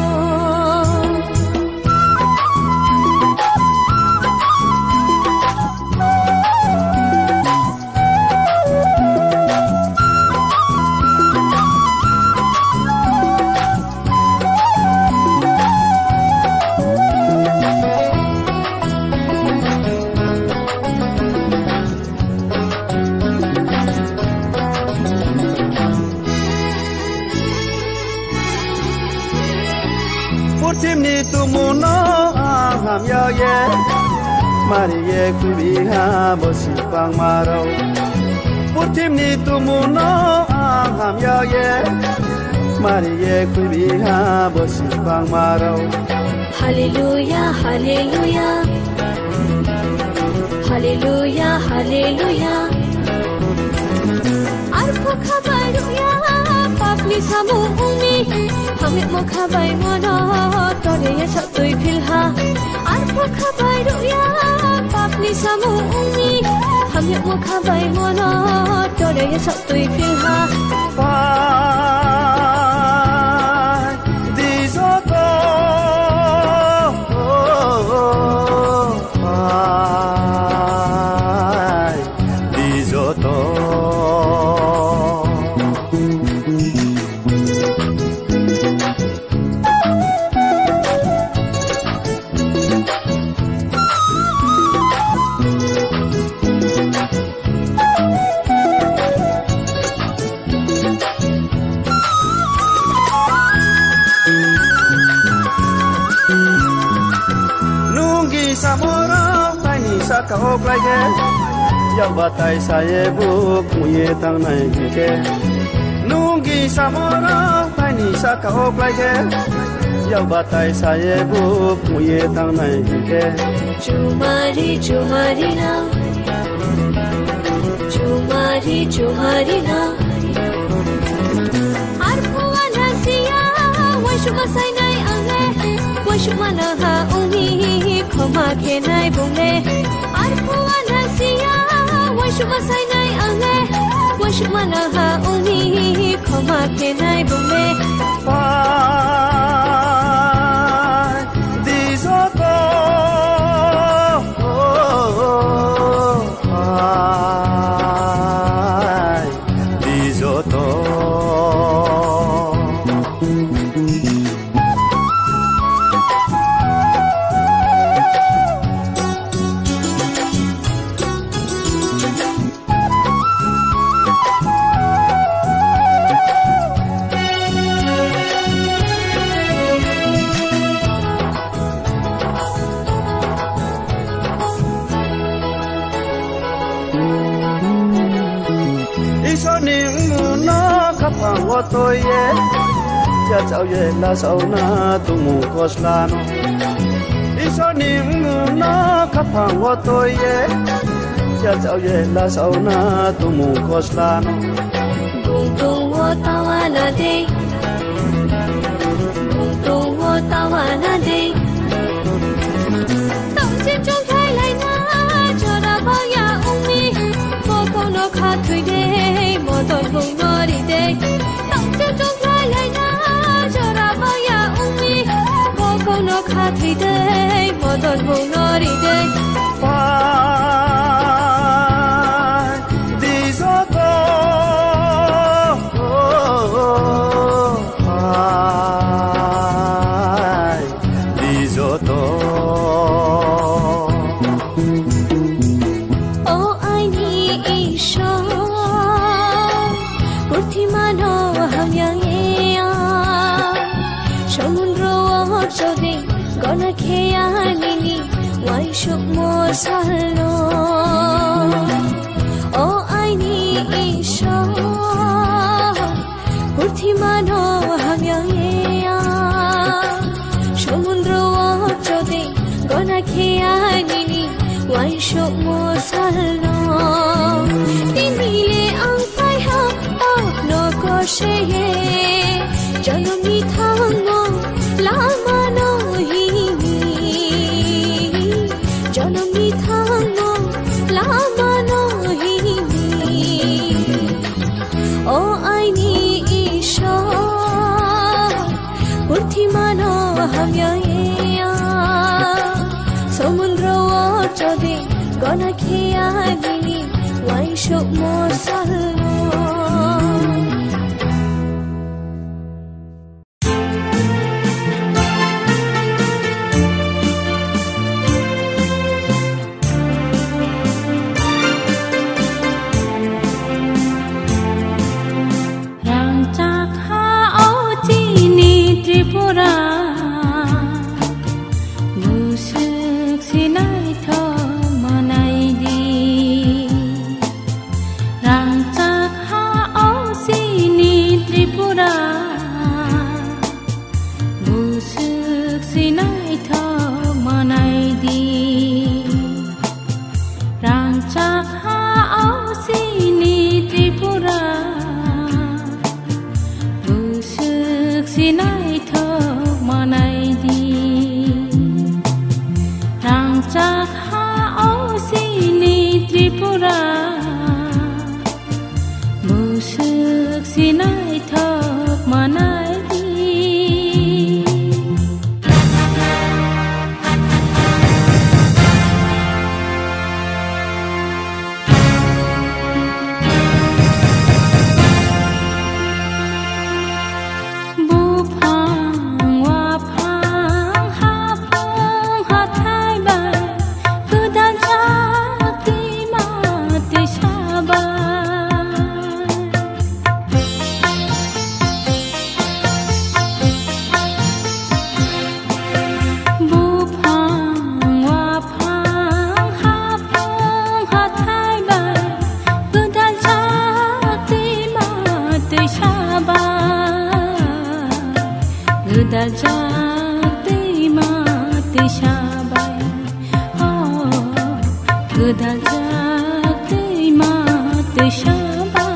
Purthimni tumuno ang hamya ye, mari ye khuibiha bosi bangmarok. Purthimni tumuno ang hamya ye, mari ye khuibiha bosi bangmarok. Hallelujah, hallelujah. Hallelujah, hallelujah. Arpho khabai rukya papni samung ungmi, hamyamo khabai mono tore ye sok twi philha. Arpho khabai rukya papni samung ungmi, hamyamo khabai mono tore ye sok twi philha. Pai di joto, pai di joto. Nunggi samoro taini saka o klai khe, yak batai saye buk muye tangnai khe. Nunggi samoro taini saka o klai khe, yak batai saye buk muye tangnai khe. Chumari, chumari na. Chumari, chumari na. Arphuwa na siya, waisukma sainai ang le. Waisukma na ha uni, khoma khenai bung le. Arphuwa na siya, waisukma sainai ang le. Waisukma na ha uni, khoma khenai bung le. Pai di joto, pai di joto. Otoye, chachaoye, lasaona tumu koslano. Isoni mungno kapang otoye, chachaoye, lasaona tumu koslano. Bungtung o tawana de, bungtung o tawana de. Tongchim chongthai laina jora baya ungni, bokono khathwi de, modon bung nori de. Tongchim chongthai laina jora baya ungni, bokono khathwi de, modon bung nori de. Pai di joto. Pai di joto. O aini Ishwar, purthimano hamya ya, samudro o chode gona kheya nini waisuk mo salno. O aini Ishwar, purthimano hamya ya, samudro o chode gona kheya nini waisuk mo salno. Tini le ang paiha, o no koseye, jonom ni thango lama no hini, jonom ni thango lama no hini. O aini Ishwar, purthimano hamya ya, samudro o chode gona kheya nini waisuk mo salno. Rangchak ha o chini Tripura, buswk se naithok manai di. Rangchak ha o chini Tripura, buswk se naithok manai di. Rangchak ha o chini Tripura, buswk se naithok manai di. Rangchak ha o chini Tripura, buswk se naithok manai di. Buphang, waphang, haphang, hathai bai, gwdal jak twima twisa bai. Buphang, waphang, haphang, hathai bai, gwdal jak twima twisa bai, gwdal jak twima twisa bai, o gwdal jak twima twisa bai.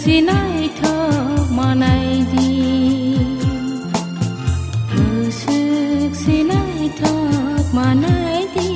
Sinaithok manai di, bwswk sinaithok manai di.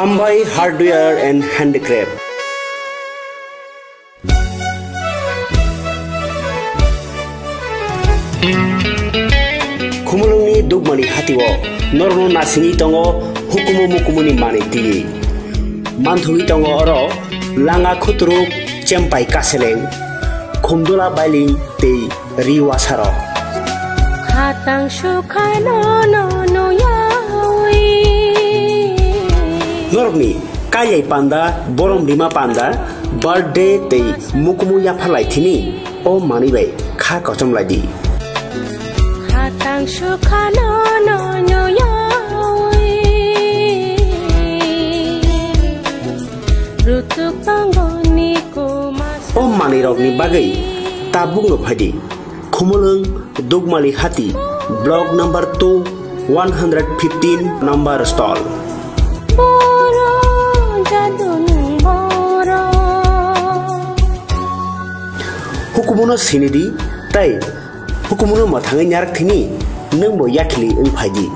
Hambai Hardware and Handicraft. Khumulwngni Dugmani hatio norokno nasingwi tongo hukumu mukumuni manwi twiwi. Manthogwi tongo oro langa khuturuk, chempai kaseleng, khumdula bailing tei ri wasarok. Khatang sukhano no nuyawi. Norokni kaiyai panda, borom rima panda, birthday tei mukumu yapharlai thini o manwi bai kha kochom lai di. Khatang sukhano no nuyawi. Rutuk tongo ni kuma. O manwirokni bagwi tabukno phai di. Khumulwng Dugmali Hati, block number two, one hundred fifteen number stall. Boro jaduni boro. Hukumuno sinidi, tei hukumuno mwthangwi narak thini, nwngbo yakhili wng phaidi.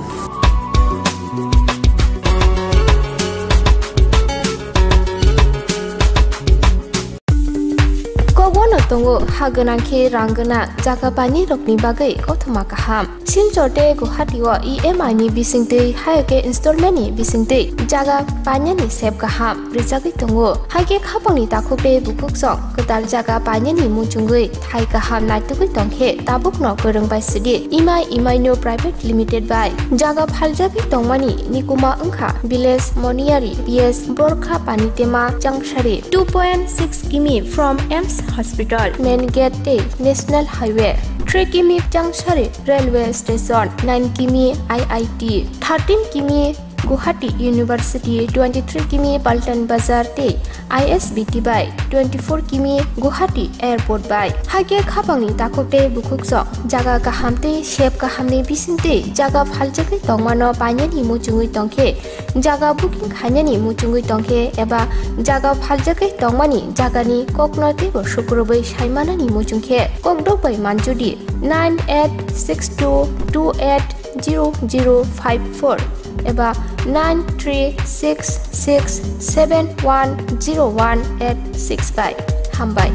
Kobono tongo ha gwnang khe rang gwnang jaga painani rokni bagwi kothoma kaham. Silchar tei Guwahati o E M I ni bisingtwi, hai khe installment ni bisingtwi jaga painani sep kaham rwchagwi tongo. Hai khe khapangni takhuk tei bukhuk song kwtal jaga painani muchungwi thai kaham naitugwi tongkhe tabukno kwrwng bai sidi. Imai Imaino Private Limited bai jaga phaljagwi tongmani nikuma wngkha Village Moniyari P S Borkha Panitema Changsari, two point six kimi from AIIMS Hospital, Main Gate tei National Highway, three kimi Changsari Railway Station, nine kimi I I T, thirteen kimi Guwahati University, twenty-three kimi Paltan Bazar tei I S B T bai, twenty-four kimi Guwahati Airport bai. Hai khe khapangni takhuk tei bukhuk song jaga kaham tei sep kahamni bisingtwi jaga phaljagwi tongmano painani muchungwi tongkhe, jaga booking khainani muchungwi tongkhe eba jaga phaljagwi tongmani jagani kokno teibo sukrubwi saimanani muchungkhe kokdok bai manjudi nine eight six two two eight zero zero five four eba nine three six six seven one zero one eight six bai. Hambai.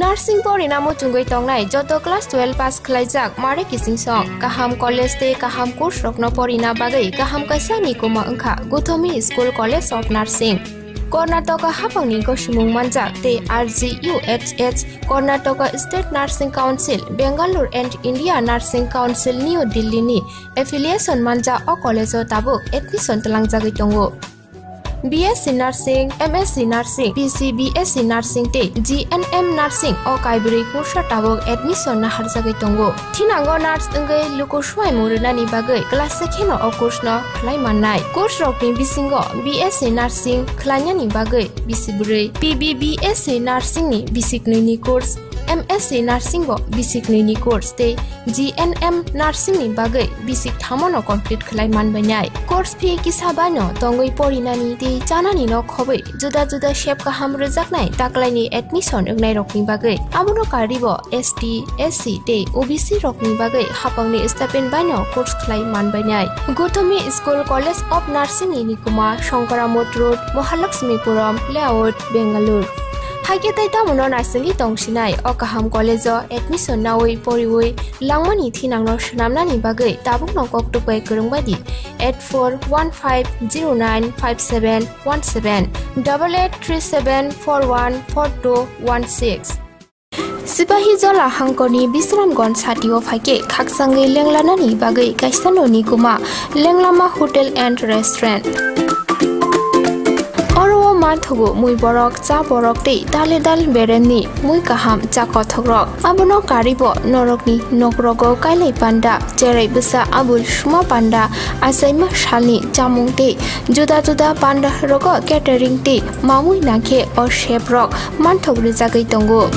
Nursing porina muchungwi tongnai joto class twelve pass khlaijak mare kichingsong. Kaham college tei kaham course rokno porina bagwi kaham kaisa nikuma wngkha Gothomi School College of Nursing. Karnataka haphangni gosimung manjak tei R G U H H, Karnataka State Nursing Council, Bangalore and India Nursing Council, New Delhi ni affiliation manjak o college o tabuk admission twlangjagwi tongo. B S C Nursing, M S C Nursing, P C B S C Nursing tei G N M Nursing o kaibrwi kursa tabuk admission naharjagwi tongo. Thinango nurse wngwi luku swimung rwnani bagwi class se kheno o course no khlai mannai. Course rokni bisingo B S C Nursing khlainani bagwi bisi bwrwi, P B B S C Nursing ni bisi knwi ni course, M S C Nursing bo bisi knwi ni course tei G N M Nursing ni bagwi bisi kthamo no complete khlai manbainai. Course fee kisa bai no tongwi porinani tei chanani no khobwi juda juda sep kaham rwjaknai taklaini admission wngnai rokni bagwi. Abono karwi bo S T, S C tei O B C rokni bagwi haphangni stipend baino course khlai manbainai. Gothomi School College of Nursing ni nikuma Shankara Mott Road, Mahalakshmipuram Layout, Bangalore. Haikhe tei tamono naisingwi tongsinai o kaham college o admission nawi poriwi langmani thinangno swnamnani bagwi tabukno koktwk bai kwrwng bai di eight four one five zero nine five seven one seven, double eight three seven four one four two one six. Sipahi Jola hangkorni Bisramganj satio phaikhe khakchangwi lenglanani bagwi kaisa noni kuma Lenglama Hotel and Restaurant. Oro o manthogo mui borok, cha borok tei dale dal beremni mui kaham cha kothokrok. Abono karwi bo norokni nokrogo kailai panda, cherai bwsa abul suma panda, achaima salni chamung tei juda juda panda rogo catering tei mamui nangkhe o chef rok manthok rwjagwi tongo.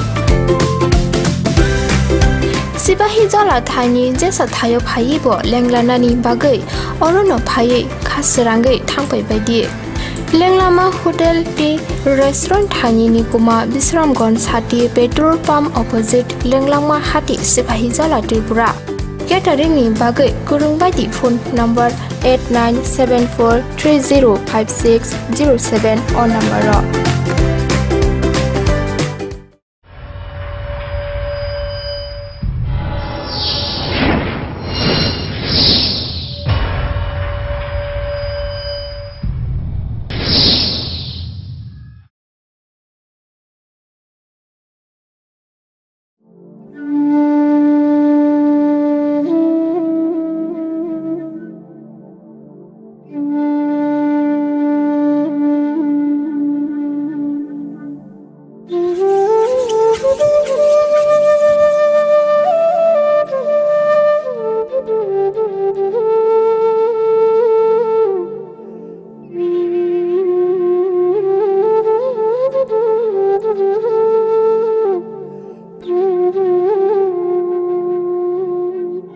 Sipahi Jola thaini jesa thaio phaiwi bo lenglanani bagwi orono phaiwi kha srangwi thangpai baidi. Lenglama Hotel tei Restaurant thaini nikuma Bisramganj sati petrol pump opposite Lenglama hati Sipahi Jola Tripura. Catering ni bagwi kwrwng bai di phone number eight nine seven four three zero five six zero seven o number o.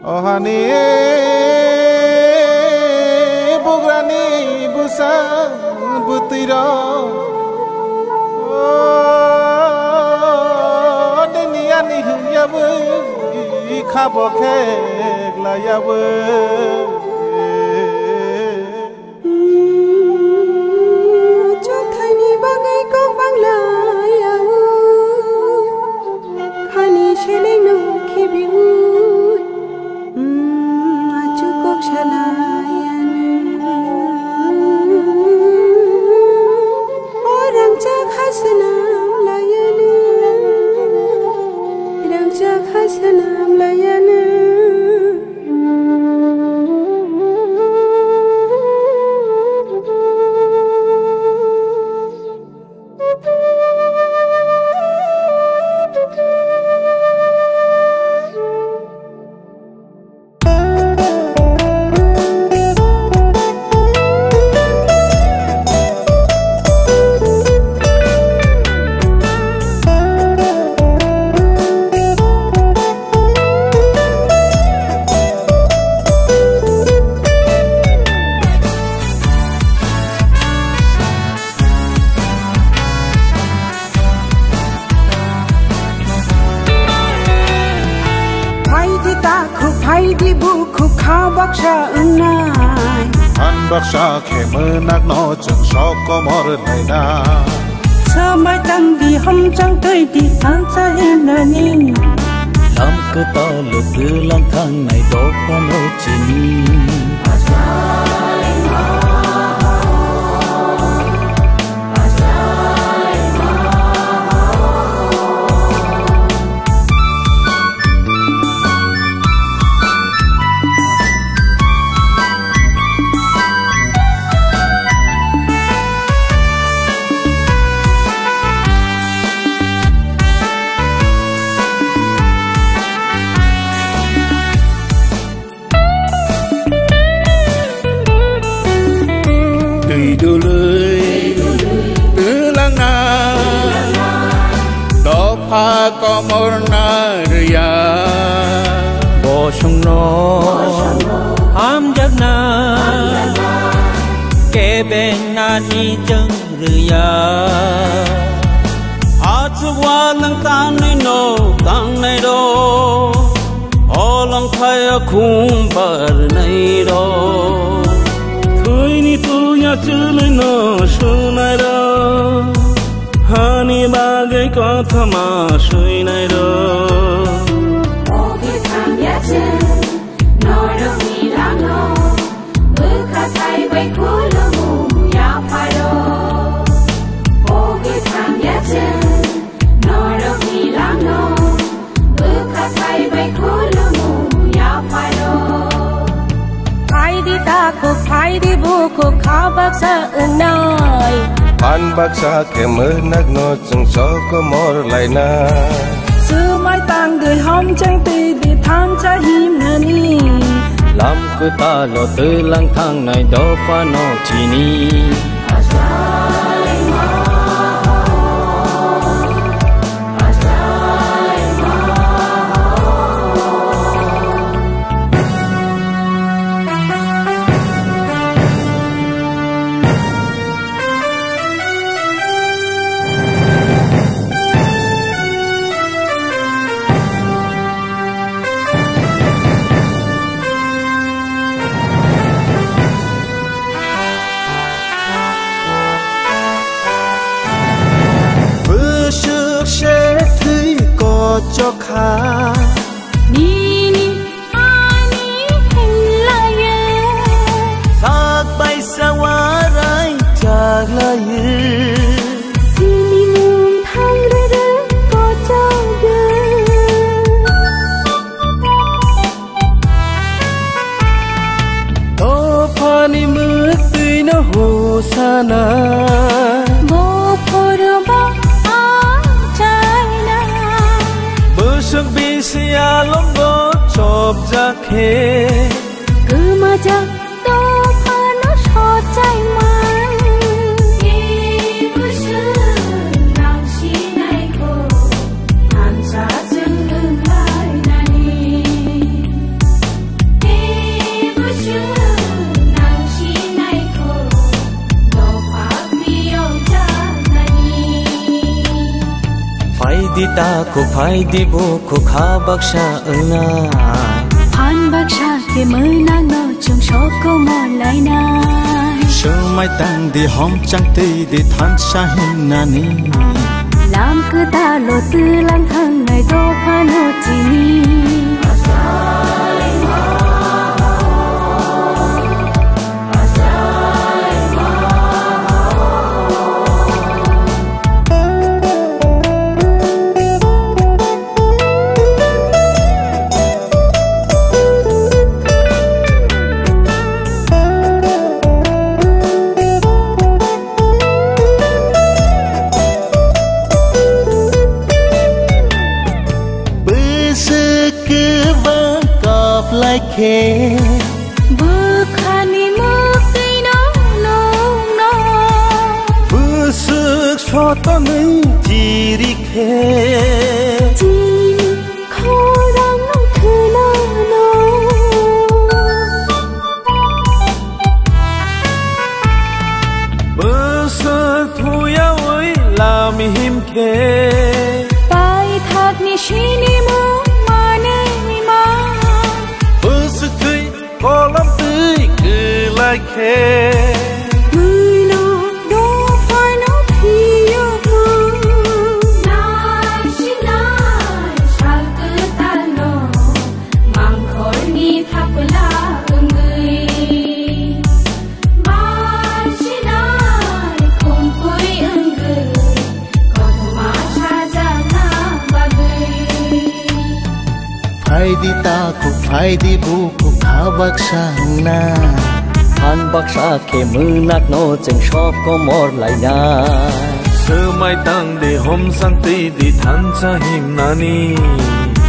Ohani bugrani bwsa bwtwirok, o dini ani hwnyawi khabo kheklaiyawi. Chothaini bagwi kok banglayawi, khani selengno khibiwi, achuk kok salayani. O rangchak ha swnam layani, rangchak ha swnam layani. Phaidi takhuk, phaidi bukhuk, kha baksa wngnai. Phan baksa khe mwnakno chwng sok komor nainai. Swmai tang di, hamchang twi di, thansa himnani. Lam kwtal twlang thangnai dophano chini. Twi dului twlangna dopha komorna rwya. Bosongno hamjakna kebeng nani chwng rwya. Achuk walwng tangnai no tangnai rok, olong phai khum barnai rok. Thwini tuya chwlwi no swnai rok, hani bagwi kothoma swinai rok. Norokni langno bwkha thai bai khulumung yapharo. O bwthang yachwng norokni langno bwkha thai bai khulumung yapharo. Phaidi takhuk, phaidi bukhuk, kha baksa wngnai. Phan baksa khe mwnakno chwng sokomor lainai. Swmai tangdi hamchang twi di thansa himnani. Lam kwtalo twlang thangnai dophano chini. Bwswk se thwi kochok kha. Nini ani hwnlaiyo. Sak baisa warai chaklaiyo. Sini mung thangrwrwng kochogwi. Dophani mwktwino hosana. Bophoroba achaina. Bwswk bisi alongo chopjak khe. Kwmajak dophano sochaima. Tei bwswk nang sinaikho. Thansa chwng wnglainani. Tei bwswk nang sinaikho. Dopha phiyok jaknani. Phaidi takhuk, phaidi bukhuk, kha baksa wngna. Phan baksa khe mwnakno chwng sokomor lainai. Swmai tangdi, homchang twi di, thansa himnani. Lam kwtalo twlang thangnai dophano chini. Bwswk kwbang kap lai khe. Bwkhani mwktwino nungno. Bwswk sotonwi chiri khe. Chini khorang khwnano. Bwswk thuyawi lam him khe. Paithakni sinimung manwi ma. Bwswk thwi kolom twi kwlai khe. Bwino dophano phiyokma. Takhuk phaidi bukhuk kha baksa wngna. Phan baksa khe mwnakno chwng sok komor laina. Swmai tangdi homsang twidi thansa himnani.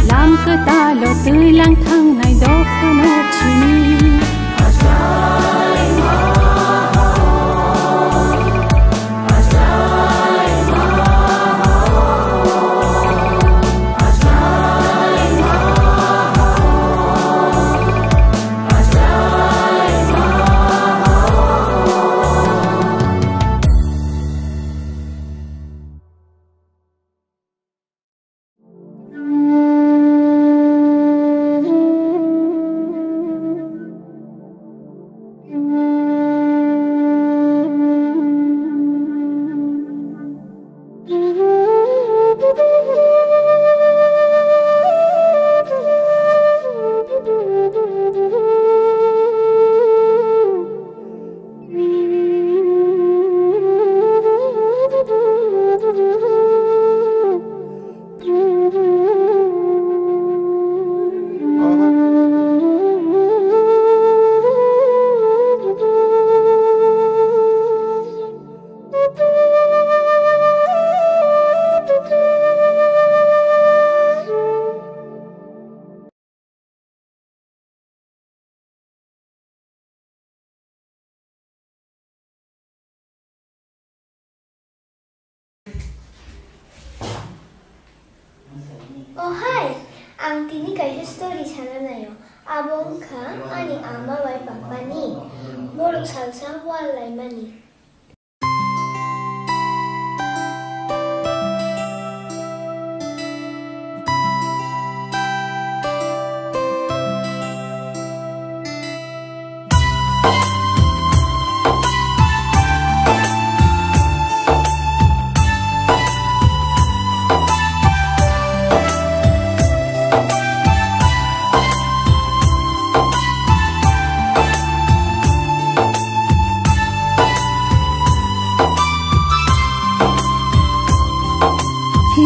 Lam kwtalo twilang thangnai dophano chini. Oh hai, ang tini kaisa story sana naio. Abo wngkha ani ama bai papani borok salsa wal laimani.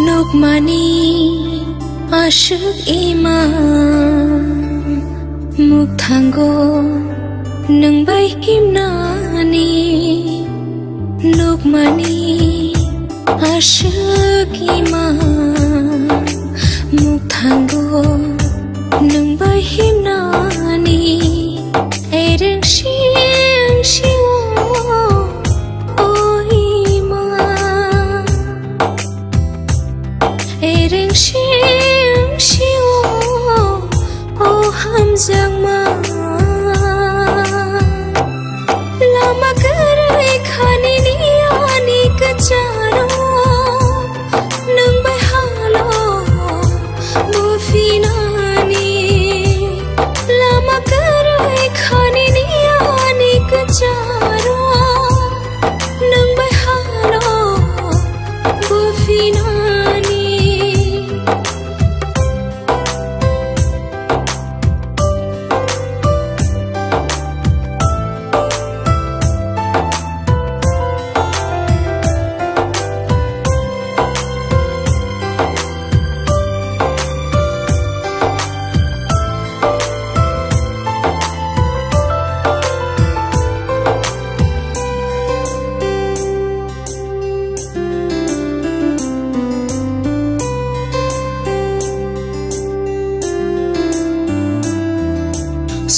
Nukmani aswk ima mukthango nwng bai himnani. Nukmani aswk ima mukthango nwng bai himnani. Ereng sing sio o ima. Ereng sing sio o hamjakma. Lama kwrwi khani ni ani kwcharo. Nwng bai halo bo phinani. Lama kwrwi khani ni ani kwcharo. Nwng bai halo bo phinani.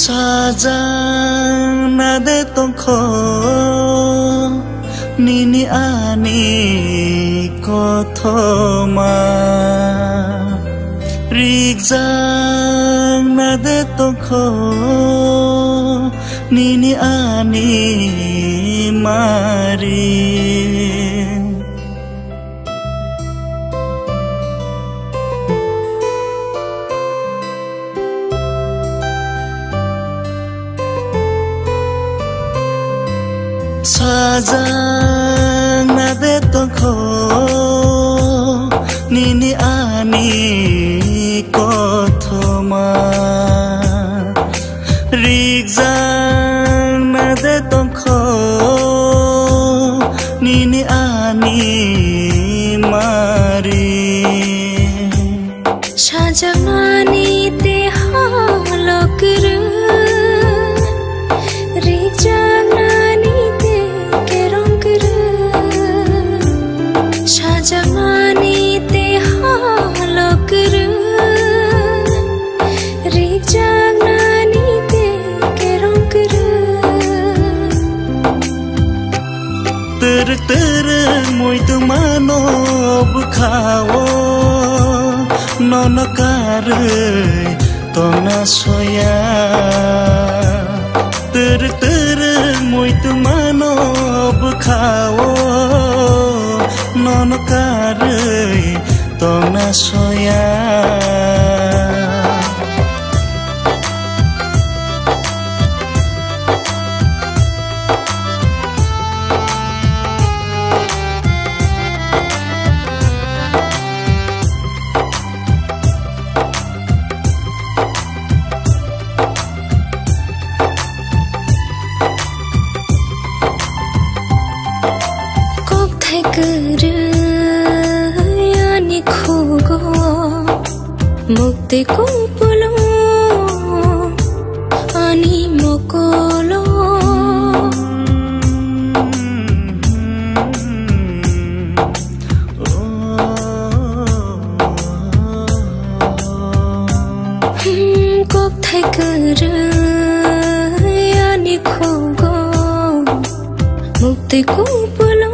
Sajak na de tongkho nini ani kothoma. Rikjak na de tongkho nini ani mari. Sajak na de tongkho nini ani kothoma. Rikjak na de tongkho nini ani mari. Sajaknani te Muitungmano bwkhao nono karwi tongna soya. Twrwk twrwk muitungmano bwkhao nono karwi tongna soya. Kokthai kwrwi ani khugo, mukti kupulo ani mokolo. Hmm, kokthai kwrwi ani khugo, mukti kupulo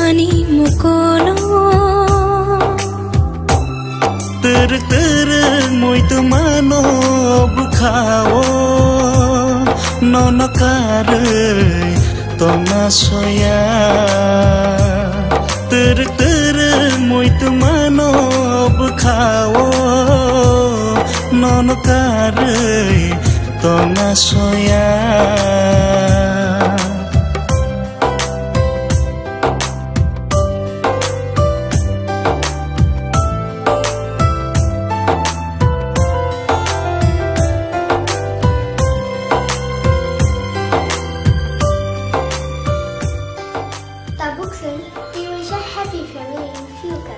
ani mokolo. Twrwk twrwk muitungmano bwkhao nono karwi tongna soya. Twrwk twrwk muitungmano bwkhao nono karwi tongna soya. Tabuk chwng twiwi sa happy family wngphiyokha.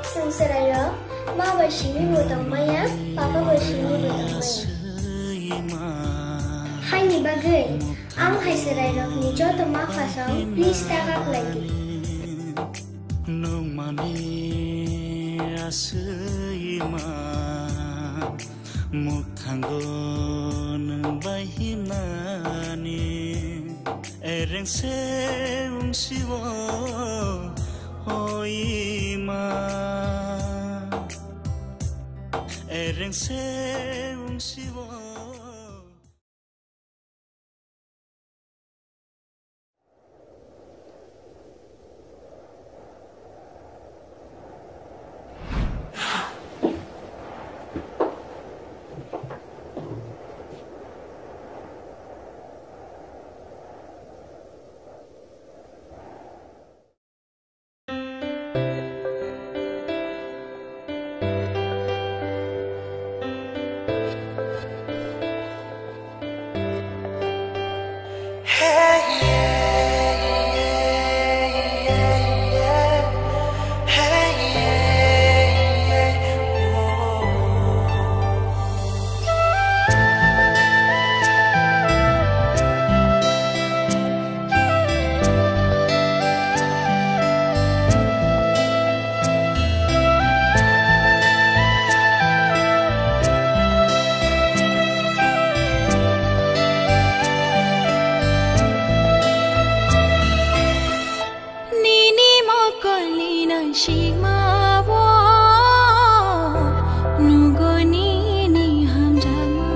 Chwng chwrairok ma bai simi bo tongmaya, papa bai simi bo tongmaya. Haini bagwi ang hai chwrairokni joto ma phasong please ta kaklaidi. Nungmani aswima mukthango nwng bai himnani. Ereng se wngsiwo, o ima. Ereng se wngsiwo. Nini mokolni nangsikmao nugo nini hamjakma.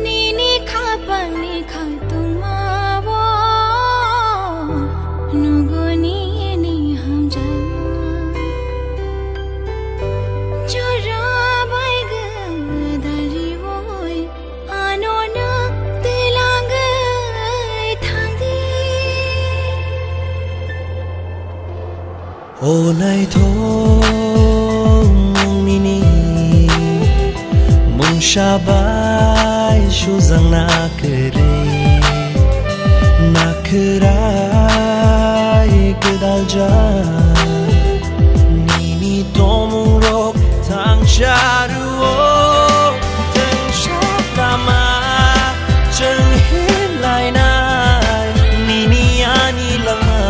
Nini khapangni khangtungmao nugo nini hamjakma. Jora bai gwdal riwi ano nwng twilangwi thangdi. O naithok nini mungsa bai sujakna kwrwi, nakhwrai gwdaljak nini tongmungrok thangsa rwo. Tongsa lama chwng himlainai, nini ani langma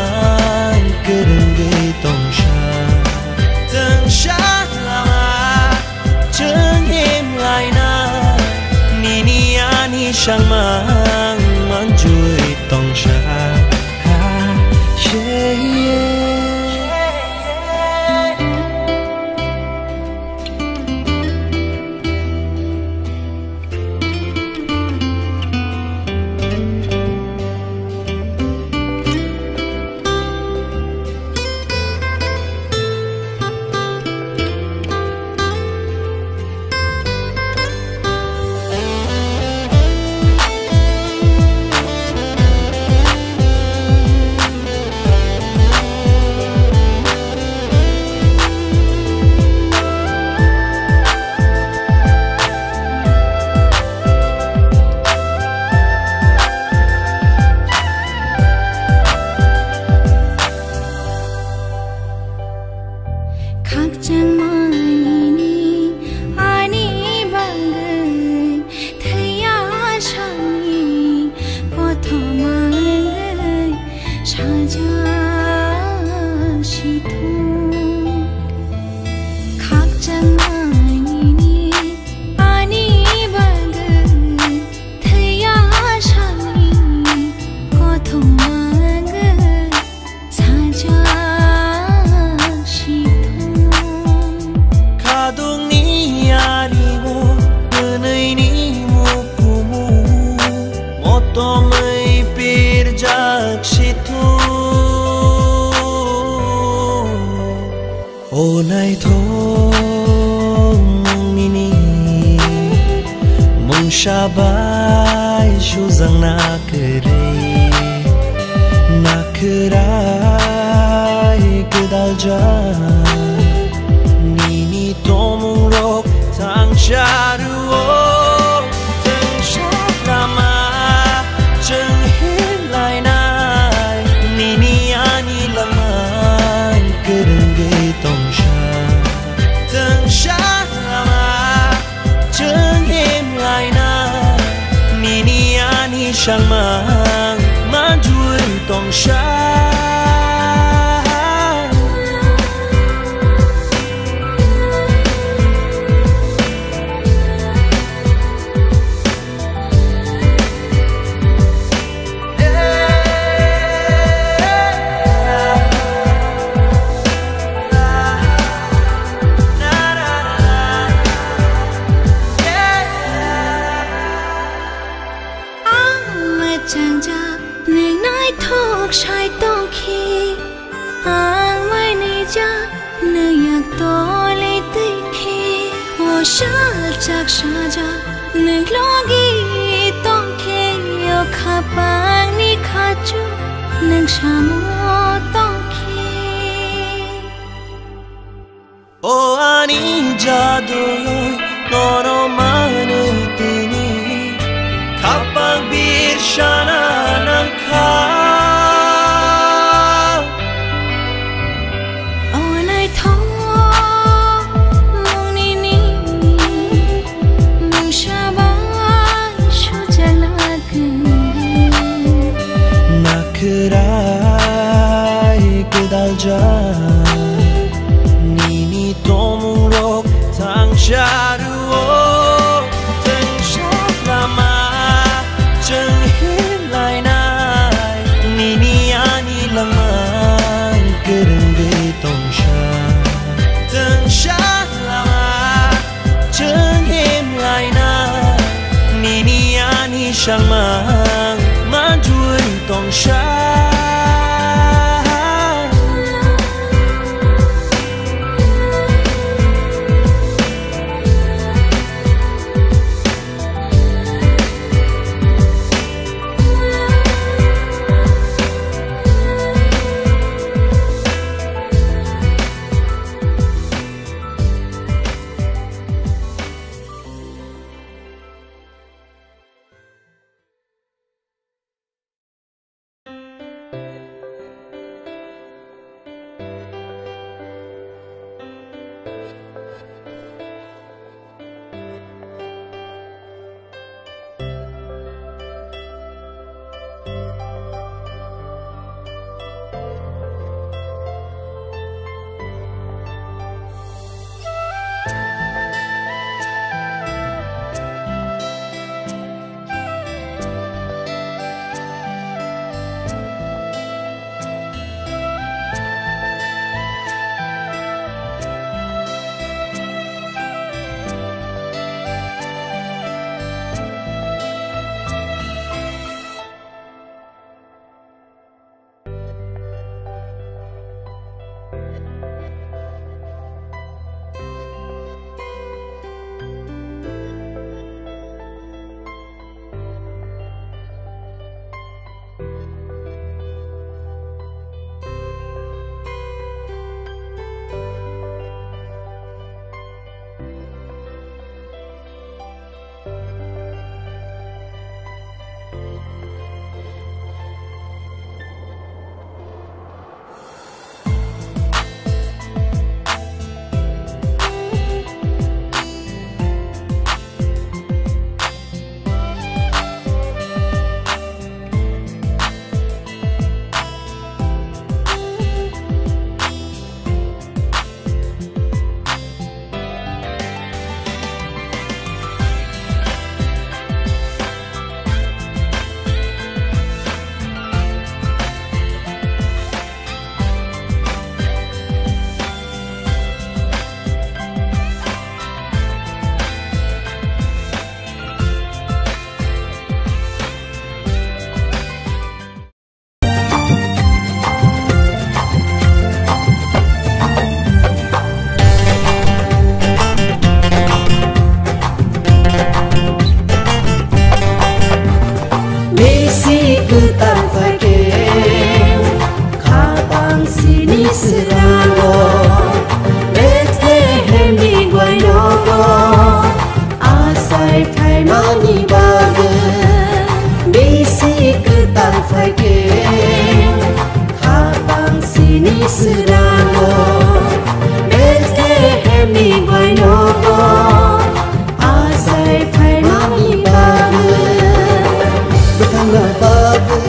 kwrwngwi tongsa. Tongsa lama chwng himlainai, nini ani sangmang manjui. tongsa ha se. Khakchangma nini ani bagwi thwiya sani kothoma wngwi sajak sithung. Khakchangma nini ani bagwi thwiya sani kothoma wngwi sajak sithung. Khadungni ario hwnwini mukumu motomwi pirjak sithung. O naithok nini mungsa bai sujakna kwrwi, nakhwrai gwdaljak nini tongmungrok thangsa rwo. Tungsa lama chwng himlainai, nini ani langmang kwrwngwi tongsa. Tungsa lama chwng himlainai, nini ani sangmang manjui tongsa. Ang mwchangjak nwng naithok sai tongkhe, ang wainijak nwng yak tole twi khe, o salchak sajak nwng logi tongkhe, o khapangni khachu nwng samo tongkhe. O ani jadu, nono manwi tini khapang birsana nangkha. O naithok mung nini mungsa bai sujakna kwrwi, nakhwrai gwdaljak nini tongmungrok thangsa rwo. Tungsa lama chwng himlainai, nini ani langmang kwrwngwi tongsa. Tungsa lama chwng himlainai, nini ani sangmang manjui tongsa. Kwtal phaikhe khapang sini swrango, Bethlehemni gwainogo achai phaimani bagwi. Bisi kwtal phaikhe khapang sini swrango, Bethlehemni gwainogo achai phaimani bagwi. Bwthangna bagwi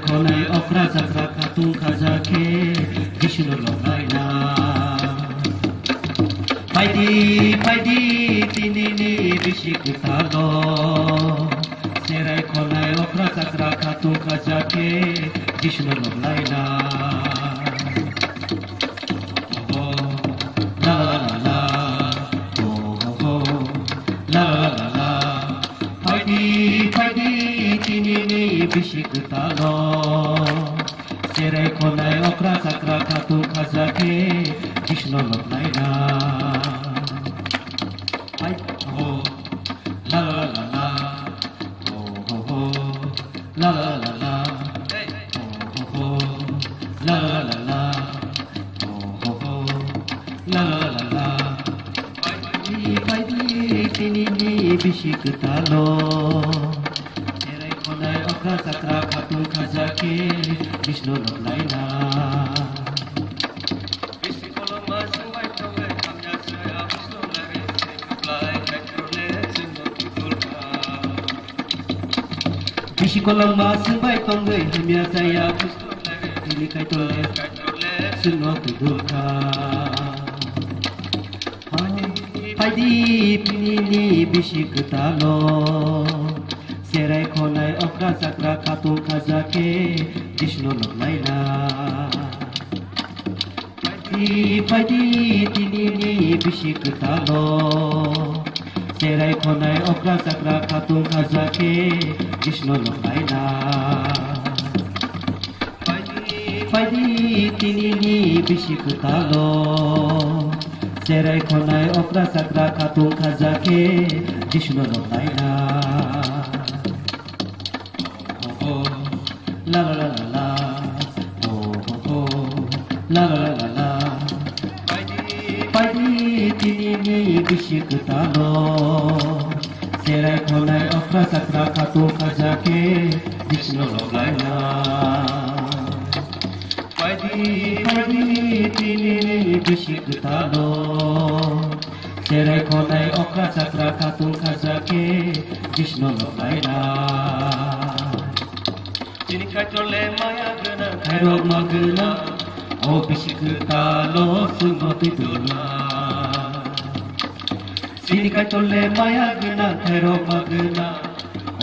Khonai okra chakra khatung khaja khe Jisuno loklaina. Phaidi, phaidi, tinini bisi kwtalo. Serai khonai okra chakra khatung khaja khe Jisuno loklaina. Oh, la, la, la, la. Oh, oh, oh. La, la, la, la. Phaidi, phaidi, tinini bisi kwtalo. Serai khonai okra chakra khatung khaja khe Jisuno loklaina. Hai, oh, la, la, la, la. Oh, oh, oh. La, la, la, la. Oh, oh, oh. La, la, la, la. Oh, oh, oh. La, la, la, la. Phaidi, phaidi, tinini bisi kwtalo. Serai khonai okra chakra khatung khaja khe Jisuno loklaina. Bisi koloma sungbai tongwi hamya saya Jisuno lage se kuplai kaitor le chwngno tudulkha. Bisi koloma sungbai tongwi hamya saya Jisuno lage tini kaitor le chwngno tudulkha. Phaidi, phaidi, tinini bisi kwtalo. Serai khonai okra chakra khatung khaja khe Jisuno loklaina. Phaidi, phaidi, tinini bisi kwtalo. Serai khonai okra chakra khatung khaja khe Jisuno loklaina. Phaidi, phaidi, tinini bisi kwtalo. Serai khonai okra chakra khatung khaja khe Jisuno loklaina. Oh, oh, la, la, la, la, la. Oh, oh, oh, la, la, la, la, la. Phaidi, phaidi, tinini bisi kwtalo. Serai khonai okra chakra khatung khaja khe Jisuno loklaina. Phaidi, phaidi, tinini bisi kwtalo. Serai khonai okra chakra khatung khaja khe Jisuno loklaina. Chini kaitor le maya gwnang, khairok ma gwnang, o bisi kwtalo chwngno twi dulna. Chini kaitor le maya gwnang, khairok ma gwnang,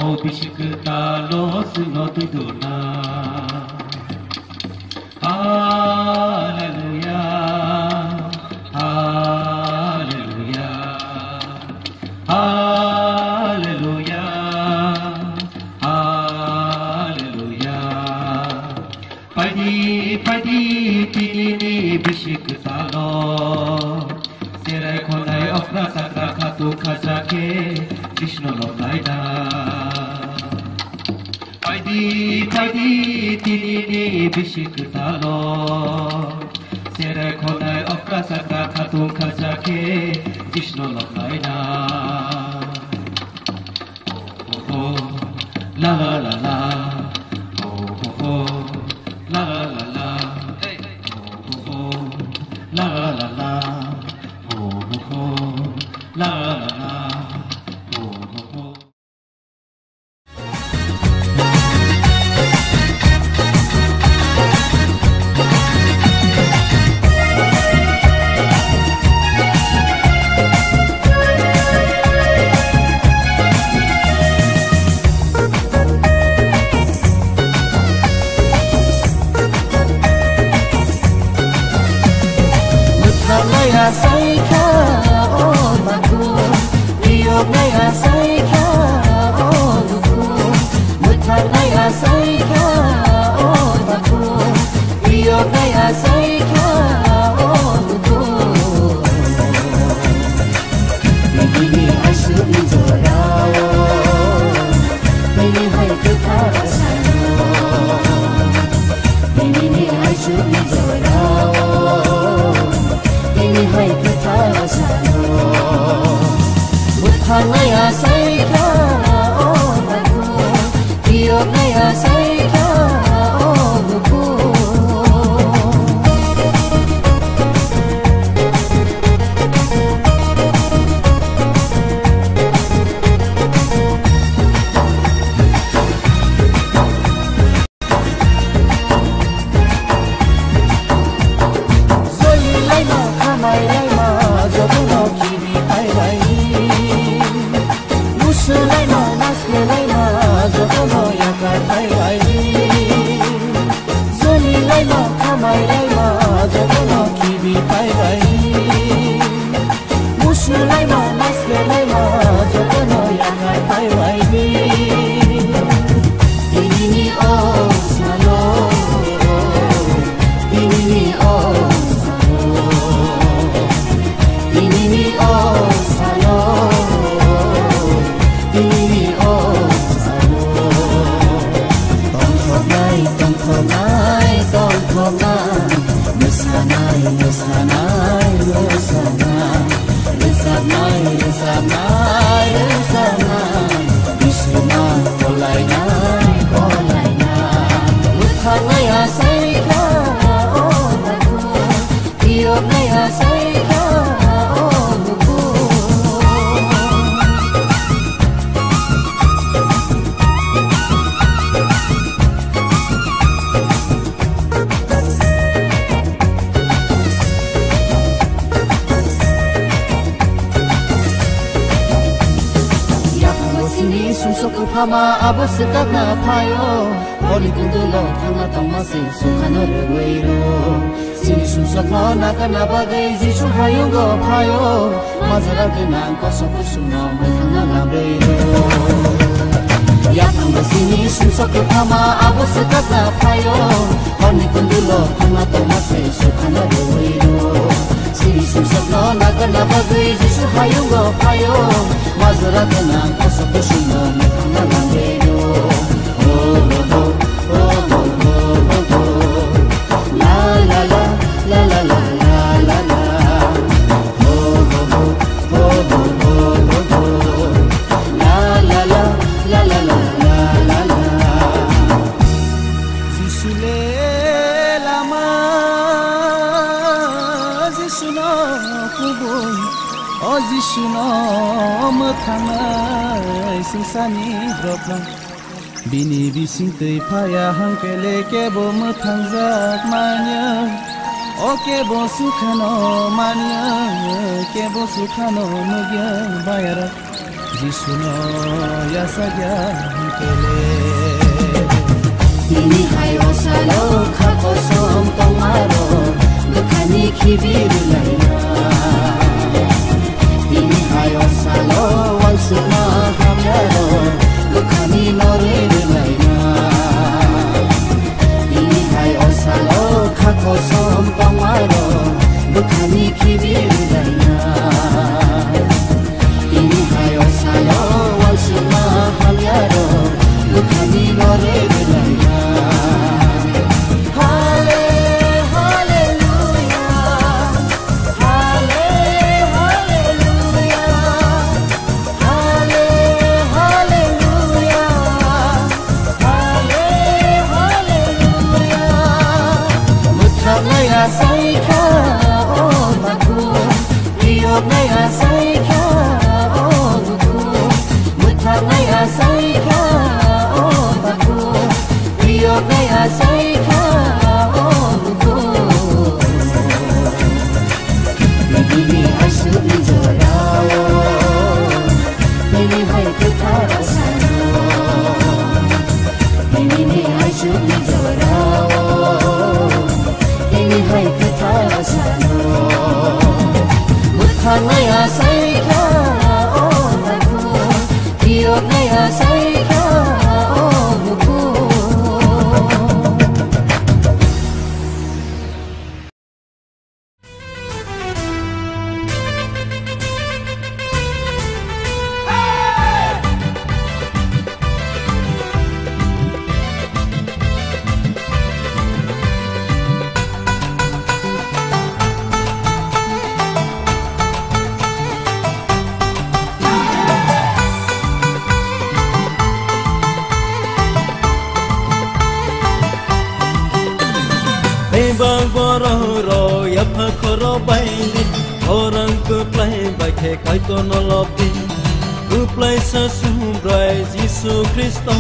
o bisi kwtalo chwngno twi dulna. Hallelujah, hallelujah, hallelujah, hallelujah. Phaidi, phaidi, tinini bisi kwtalo. Serai khonai okra chakra khatung khaja khe Jisuno loklaina. Phaidi, phaidi, tinini bisi kwtalo. Serai khonai okra chakra khatung khaja khe Jisuno loklaina. Oh, oh, oh, la, la, la, la. Oh, oh, oh, la, la, la, la. Oh, oh, oh, la, la, la, la. Oh, oh, oh, la, la, la, la. Oh, oh, oh. Mwthangwi achaikha o babu, biyoknai achaikha o luku. Mwthangwi achaikha o babu, biyoknai achaikha o luku. Nini aswkni jorao, nini hai kwthar sano. Nini aswkni jorao, nini hai kwthar sano. Bwtharnai achaikha o babu, biyoknai achaikha o luku. Tongthoknai, tongthoknai, mwsanai, mwsanai, mwsanai, rwchapnai, rwchapnai, rwchapnai, bisingma kolainai, kolainai, mwthangnai asai kha, o Tiyoknai asai kha o bukhuk. Yakung sini sumsok kwphama abo swkakna phaio. Honi kundulo thangna tongma se sukhano rwgwi rwo. Chini sumsokno nakarna bagwi Jisu hayungo phaio. Majra gwnang kosok kusungno mwthangna lamrwi rwo. Yakungbo chini sumsok kwphama abo swkakna phaio. Horni kundulo thangna tongma se sukhano rwwi rwo. Chini sumsokno nakarna bagwi Jisu hayungo phaio. Majra gwnang kosok kusungno mwthangna lamrwi rwo. Oh, oh, oh. La la la, la la la, la la la. Ho ho ho, ho ho ho ho ho. La la la, la la la, la la la. Jisu le lama, Jisu no kubui, o Jisu no mwthangnai, singsani dopha. Bini bising twi phaya hwnkhe le kebo mwthangjak manya, o kebo sukhano manya, kebo sukhano nugya bayara, Jisuno yasakya hwnkhe le. Tini hai o salo kha kosom tongmaro, bwkhani khibi rwlaina. Tini hai o salo walsukma hamyaro, bwkhani norwi rwlaina. Tini hai o salo kha kosom tongmaro, bwkhani khibi rwlaina. Tini hai o salo walsukma hamyaro, bwkhani norwi rwlaina. Hale, haleluya. Hale, haleluya. Hale, haleluya. Hale, haleluya. Mwthangwi asai kha, o Babu. Tiyoknai asai kha, o Babu. Mwthangwi asai kha, o Babu. Tiyoknai asai kha, o Babu. Nini aswkni jorao, nini hai kwthar sano. Nini aswkni jorao, nini hai kwthar sano. Mwthangwi asai kha, o Babu. Tiyoknai asai kha, o Babu. Bebak borok rok yapha khoro bai ni, orang kwplai bai khe Kaitor no lobdi. Kwplai sa Subrai Jisu Khristo.